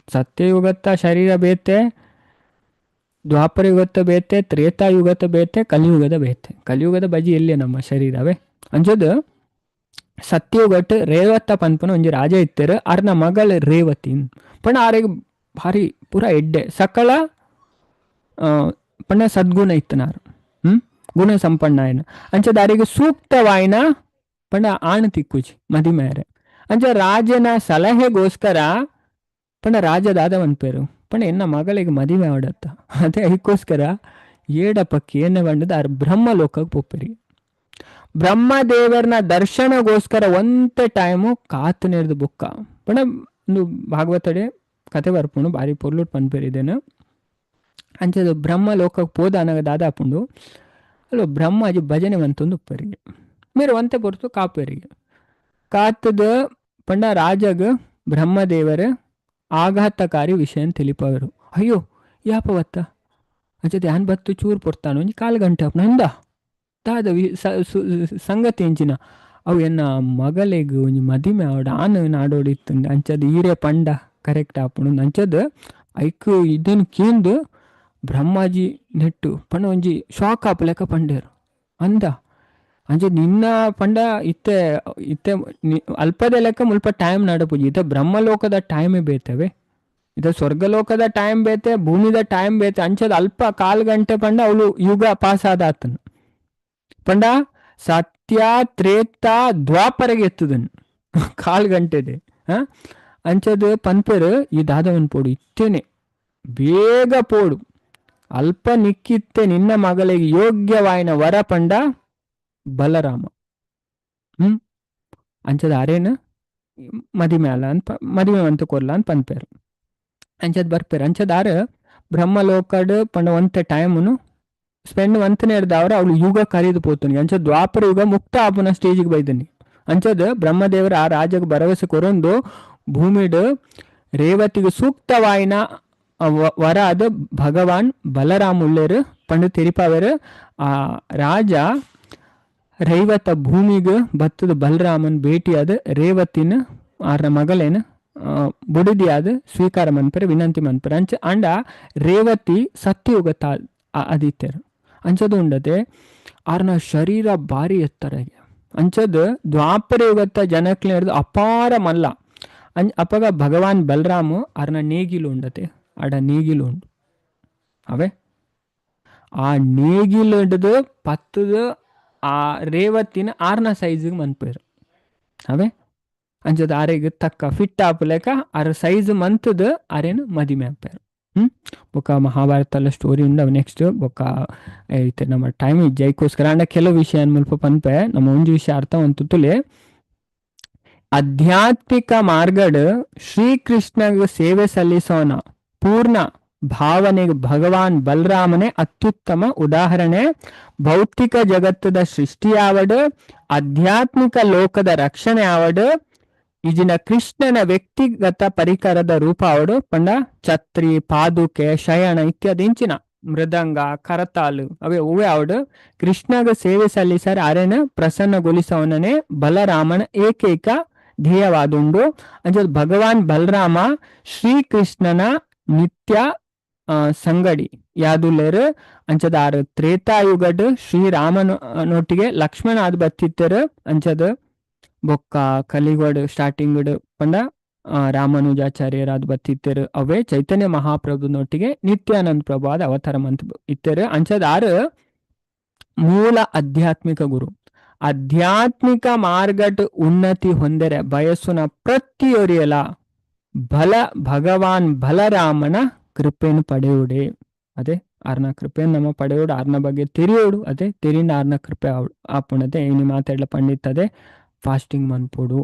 S1: ಸತ್ಯಯುಗತ್ತ ಶರೀರ ಬೇತೆ, ದ್ವಾಪರ ಯುಗತ್ತ ಬೇತೆ, ತ್ರೇತಾಯುಗತ್ತ ಬೇತೆ, ಕಲಿಯುಗದ ಬೇತೆ. ಕಲಿಯುಗದ ಬಜಿ ಎಲ್ಲಿಯ ನಮ್ಮ ಶರೀರವೇ. ಅಂಚದ ಸತ್ಯಯುಗಟ್ ರೇವತ್ತ ಪನ್ಪುನ ಒಂಜಿ ರಾಜ ಇತ್ತೆರ್ ಅರ್ನ ಮಗಳ ರೇವತಿ ಪಂಡ ಆರೆಗ್ ಭಾರಿ ಪೂರ ಎಡ್ಡೆ ಸಕಲ ಪಂಡ ಸದ್ಗುಣ ಇತ್ತನಾರು ಗುಣ ಸಂಪನ್ನ ಅಂಚದ ಆರೆಗ್ ಸೂಕ್ತವಾಯಿನ ಪಂಡ ಆಣ್ ತಿಕ್ಕುಜಿ ಮದಿಮೇರೆ. ಅಂಚ ರಾಜನ ಸಲಹೆಗೋಸ್ಕರ ಪಂಡ ರಾಜ ದಾದ ಪನ್ಪೇರು ಪಂಡ ಎನ್ನ ಮಗಳಿಗೆ ಮದಿಮೆ ಆಡತ್ತ ಅದೇ ಅದಕ್ಕೋಸ್ಕರ ಏಡಪಕ್ಕಿ ಏನ ಬಂಡದ ಆರ್ ಬ್ರಹ್ಮ ಲೋಕಕ್ಕೆ ಪೋಪೆರಿ. ಬ್ರಹ್ಮದೇವರ್ನ ದರ್ಶನಗೋಸ್ಕರ ಒಂತೆ ಟೈಮು ಕಾತು ನೇರ್ದು ಬೊಕ್ಕ ಪಂಡ ಒಂದು ಭಾಗವತಡೆ ಕತೆ ಬರ್ಪುಂಡು ಬಾರಿ ಪೊರ್ಲುಟ್ ಪನ್ಪೇರು ಇದೇನು. ಅಂಚದ ಬ್ರಹ್ಮ ಲೋಕಕ್ಕೆ ಪೋದ ಅನಗ ದಾದಾಪುಂಡು ಅಲ್ವ ಬ್ರಹ್ಮಾಜಿ ಭಜನೆ ಮಂತೊಂದು ಉಪ್ಪರಿಗೆ ಮೇರು ಒಂತೆ ಪೊರ್ತು ಕಾಪೇರಿಗೆ ಕಾತದ ಪಂಡ ರಾಜಗ್ ಬ್ರಹ್ಮದೇವರ ಆಘಾತಕಾರಿ ವಿಷಯ ತಿಳಿಪವರು. ಅಯ್ಯೋ ಯಾಪ ಬತ್ತ ಅಂಚದ ಯಾನ್ ಬತ್ತು ಚೂರು ಪೊರ್ತಾನು ಒಂಜಿ ಕಾಲು ಗಂಟೆ ಅಪ್ನ ಅಂದ ದಾದ ಸಂಗತಿ ಎಂಚಿನ ಅವು ಎನ್ನ ಮಗಲೆಗ್ ಒಂಜಿ ಮದಿಮೆ ಆವಡ ಆನ್ ನಾಡೋಡಿ ಇತ್ತಂದೆ ಅಂಚದ ಈರೆ ಪಂಡ ಕರೆಕ್ಟ್ ಆಪುಂಡು ಅಂಚದ ಐಕ್ ಇದನ್ನು ಕೇಂದು ಬ್ರಹ್ಮಾಜಿ ನೆಟ್ಟು ಪಂಡ ಒಂಜಿ ಶಾಕ್ ಆಪಲೆಕ್ಕ ಪಂಡೇರು ಅಂದ. ಅಂಚ ನಿನ್ನ ಪಂಡ ಇತ್ತೆ ಇತ್ತೆ ಅಲ್ಪದ ಲೆಕ್ಕ ಮುಲ್ಪ ಟೈಮ್ ನಡಪುಜಿ ಇತ್ತೆ ಬ್ರಹ್ಮಲೋಕದ ಟೈಮೇ ಬೇತವೆ ಇತ್ತೆ ಸ್ವರ್ಗಲೋಕದ ಟೈಮ್ ಬೇತೆ ಭೂಮಿದ ಟೈಮ್ ಬೇತೆ. ಅಂಚದ ಅಲ್ಪ ಕಾಲು ಗಂಟೆ ಪಂಡ ಅವಳು ಯುಗ ಪಾಸ್ ಆದ ಆತನು ಪಂಡ ಸತ್ಯ ತ್ರೇತ ದ್ವಾಪರೆಗೆ ಎತ್ತದನ್ ಕಾಲು ಗಂಟೆದೆ. ಅಂಚದ ಪನ್ಪೆರು ಈ ದಾದವನ್ ಪೋಡು ಇತ್ತೇನೆ ಬೇಗ ಪೋಡು ಅಲ್ಪ ನಿಕ್ಕಿತ್ತೆ ನಿನ್ನ ಮಗಳಿಗೆ ಯೋಗ್ಯವಾಯಿನ ವರ ಪಂಡ ಬಲರಾಮ. ಅಂಚದ ಅರೇನು ಮದಿಮೆ ಅಲ್ಲ ಅನ್ಪ ಮದಿಮೆ ಅಂತ ಕೊರ್ಲ ಅಂತ ಪನ್ಪೇರು. ಅಂಚದ್ ಬರ್ಪೇರು. ಅಂಚದಾರ ಬ್ರಹ್ಮಲೋಕಡ್ ಪಂಡ ಒಂತೆ ಟೈಮುನು ಸ್ಪೆಂಡ್ ಒಂತನೇ ಹಿಡ್ದವ್ರ ಅವಳು ಯುಗ ಕರಿದು ಪೋತುನಿ. ಅಂಚ ದ್ವಾಪರ ಯುಗ ಮುಕ್ತ ಆಪುನ ಸ್ಟೇಜಿಗೆ ಬೈದನಿ. ಅಂಚದ ಬ್ರಹ್ಮದೇವರ ಆ ರಾಜಗ್ ಭರವಸೆ ಕೊರೊಂದು ಭೂಮಿಡ್ ರೇವತಿಗೆ ಸೂಕ್ತವಾಯಿನ ವರ ಅದು ಭಗವಾನ್ ಬಲರಾಮುಳ್ಳೇರು ಪಂಡು ತೆರಿಪಾವೇರು. ಆ ರಾಜ ರೈವತ ಭೂಮಿಗೆ ಬತ್ತದ ಬಲರಾಮನ್ ಭೇಟಿಯಾದ ರೇವತಿನ ಆರ್ನ ಮಗಳೇನು ಬುಡಿದಿಯಾದ ಸ್ವೀಕಾರ ಮನ್ಪರೆ ವಿನಂತಿ ಮನ್ಪರೆ. ಅಂಚ ಅಂಡ ರೇವತಿ ಸತ್ಯಯುಗ ತಾ ಅದಿತ್ತೇರು. ಅಂಚದು ಉಂಡತೆ ಆರ್ನ ಶರೀರ ಭಾರಿ ಎತ್ತರಗೆ. ಅಂಚದ ದ್ವಾಪರ ಯುಗತ್ತ ಜನಕ್ಲೆ ಹಿಡ್ದು ಅಪಾರ ಮಲ್ಲ. ಅಪಗ ಭಗವಾನ್ ಬಲರಾಮ ಆರ್ನ ನೇಗಿಲು ಉಂಡತೆ ಆಡ ನೇಗಿಲು ಉಂಡು ಅವೇ ಆ ನೇಗಿಲು ಹಿಡ್ದು ಪತ್ತದ ಆ ರೇವತಿನ ಆರ್ನ ಸೈಜ್ಗೆ ಮನ್ಪೇರು ಅವೇ. ಅಂಚದ ಆರೆಗ್ ತಕ್ಕ ಫಿಟ್ ಆಪುಲೆಕ ಆರ ಸೈಜ್ ಮಂತದ ಆರೇನು ಮದಿಮೆ ಆಪೇರು. ಬೊಕ್ಕ ಮಹಾಭಾರತ ಎಲ್ಲ ಸ್ಟೋರಿ ಉಂಡು. ನೆಕ್ಸ್ಟ್ ಬೊಕ್ಕ ಐತೆ ನಮ್ಮ ಟೈಮ್ ಜೈಕೋಸ್ಕರ ಅಂಡ ಕೆಲವು ವಿಷಯ ಮುಲ್ಪ ಪನ್ಪೆ. ನಮ್ಮ ಒಂಜಿ ವಿಷಯ ಅರ್ಥ ಒಂತುಲೆ ಆಧ್ಯಾತ್ಮಿಕ ಮಾರ್ಗಡ್ ಶ್ರೀಕೃಷ್ಣಗ್ ಸೇವೆ ಸಲ್ಲಿಸೋಣ ಪೂರ್ಣ ಭಾವನೆಗೆ ಭಗವಾನ್ ಬಲರಾಮನೇ ಅತ್ಯುತ್ತಮ ಉದಾಹರಣೆ. ಭೌತಿಕ ಜಗತ್ತದ ಸೃಷ್ಟಿಯಾವಡ್ ಆಧ್ಯಾತ್ಮಿಕ ಲೋಕದ ರಕ್ಷಣೆ ಆವಡ್ ಇಜಿನ ಕೃಷ್ಣನ ವ್ಯಕ್ತಿಗತ ಪರಿಕರದ ರೂಪ ಅವಡು ಪಂಡ ಛತ್ರಿ ಪಾದುಕೆ ಶಯನ ಇತ್ಯಾದಿ ಇಂಚಿನ ಮೃದಂಗ ಕರತಾಲು ಅವೇ ಹೂವೆ ಅವಡು ಕೃಷ್ಣಗ ಸೇವೆ ಸಲ್ಲಿಸರ್ ಅರೆನ ಪ್ರಸನ್ನಗೊಳಿಸವನನೆ ಬಲರಾಮನ ಏಕೈಕ ಧ್ಯೇಯವಾದುಂಡು. ಅಂಚ ಭಗವಾನ್ ಬಲರಾಮ ಶ್ರೀಕೃಷ್ಣನ ನಿತ್ಯ ಸಂಗಡಿ ಯಾದುಲ್ಲೇರು. ಅಂಚದ ಆರು ತ್ರೇತಾಯುಗಡ್ ಶ್ರೀರಾಮನೊಟ್ಟಿಗೆ ಲಕ್ಷ್ಮಣ ಆದ್ ಬತ್ತಿತ್ತರು. ಅಂಚದ ಬೊಕ್ಕ ಕಲಿಗೋಡ್ ಸ್ಟಾರ್ಟಿಂಗ್ ಪಂಡ ರಾಮಾನುಜಾಚಾರ್ಯರಾದ್ ಬತ್ತಿತ್ತರು. ಅವೇ ಚೈತನ್ಯ ಮಹಾಪ್ರಭುನೊಟ್ಟಿಗೆ ನಿತ್ಯಾನಂದ ಪ್ರಭು ಆದ ಅವತಾರ ಮಂತ್ ಇತ್ತರು. ಅಂಚದ ಆರು ಮೂಲ ಆಧ್ಯಾತ್ಮಿಕ ಗುರು. ಆಧ್ಯಾತ್ಮಿಕ ಮಾರ್ಗಟ್ ಉನ್ನತಿ ಹೊಂದರೆ ಬಯಸುನ ಪ್ರತಿಯೊರಿಯಲ ಬಲ ಭಗವಾನ್ ಬಲರಾಮನ ಕೃಪೆಯನ್ನು ಪಡೆಯುಡೆ. ಅದೇ ಆರ್ನ ಕೃಪೆಯನ್ನು ನಮ್ಮ ಪಡೆಯೋಡು, ಆರ್ನ ಬಗ್ಗೆ ತೆರಿಯೋಡು. ಅದೇ ತೆರಿಂದ ಆರ್ನ ಕೃಪೆ ಆಪುಣತೆ ಇನಿ ಮಾತಾಡ್ಲ ಪಂಡಿತದೆ ಫಾಸ್ಟಿಂಗ್ ಮನ್ಪೊಡು.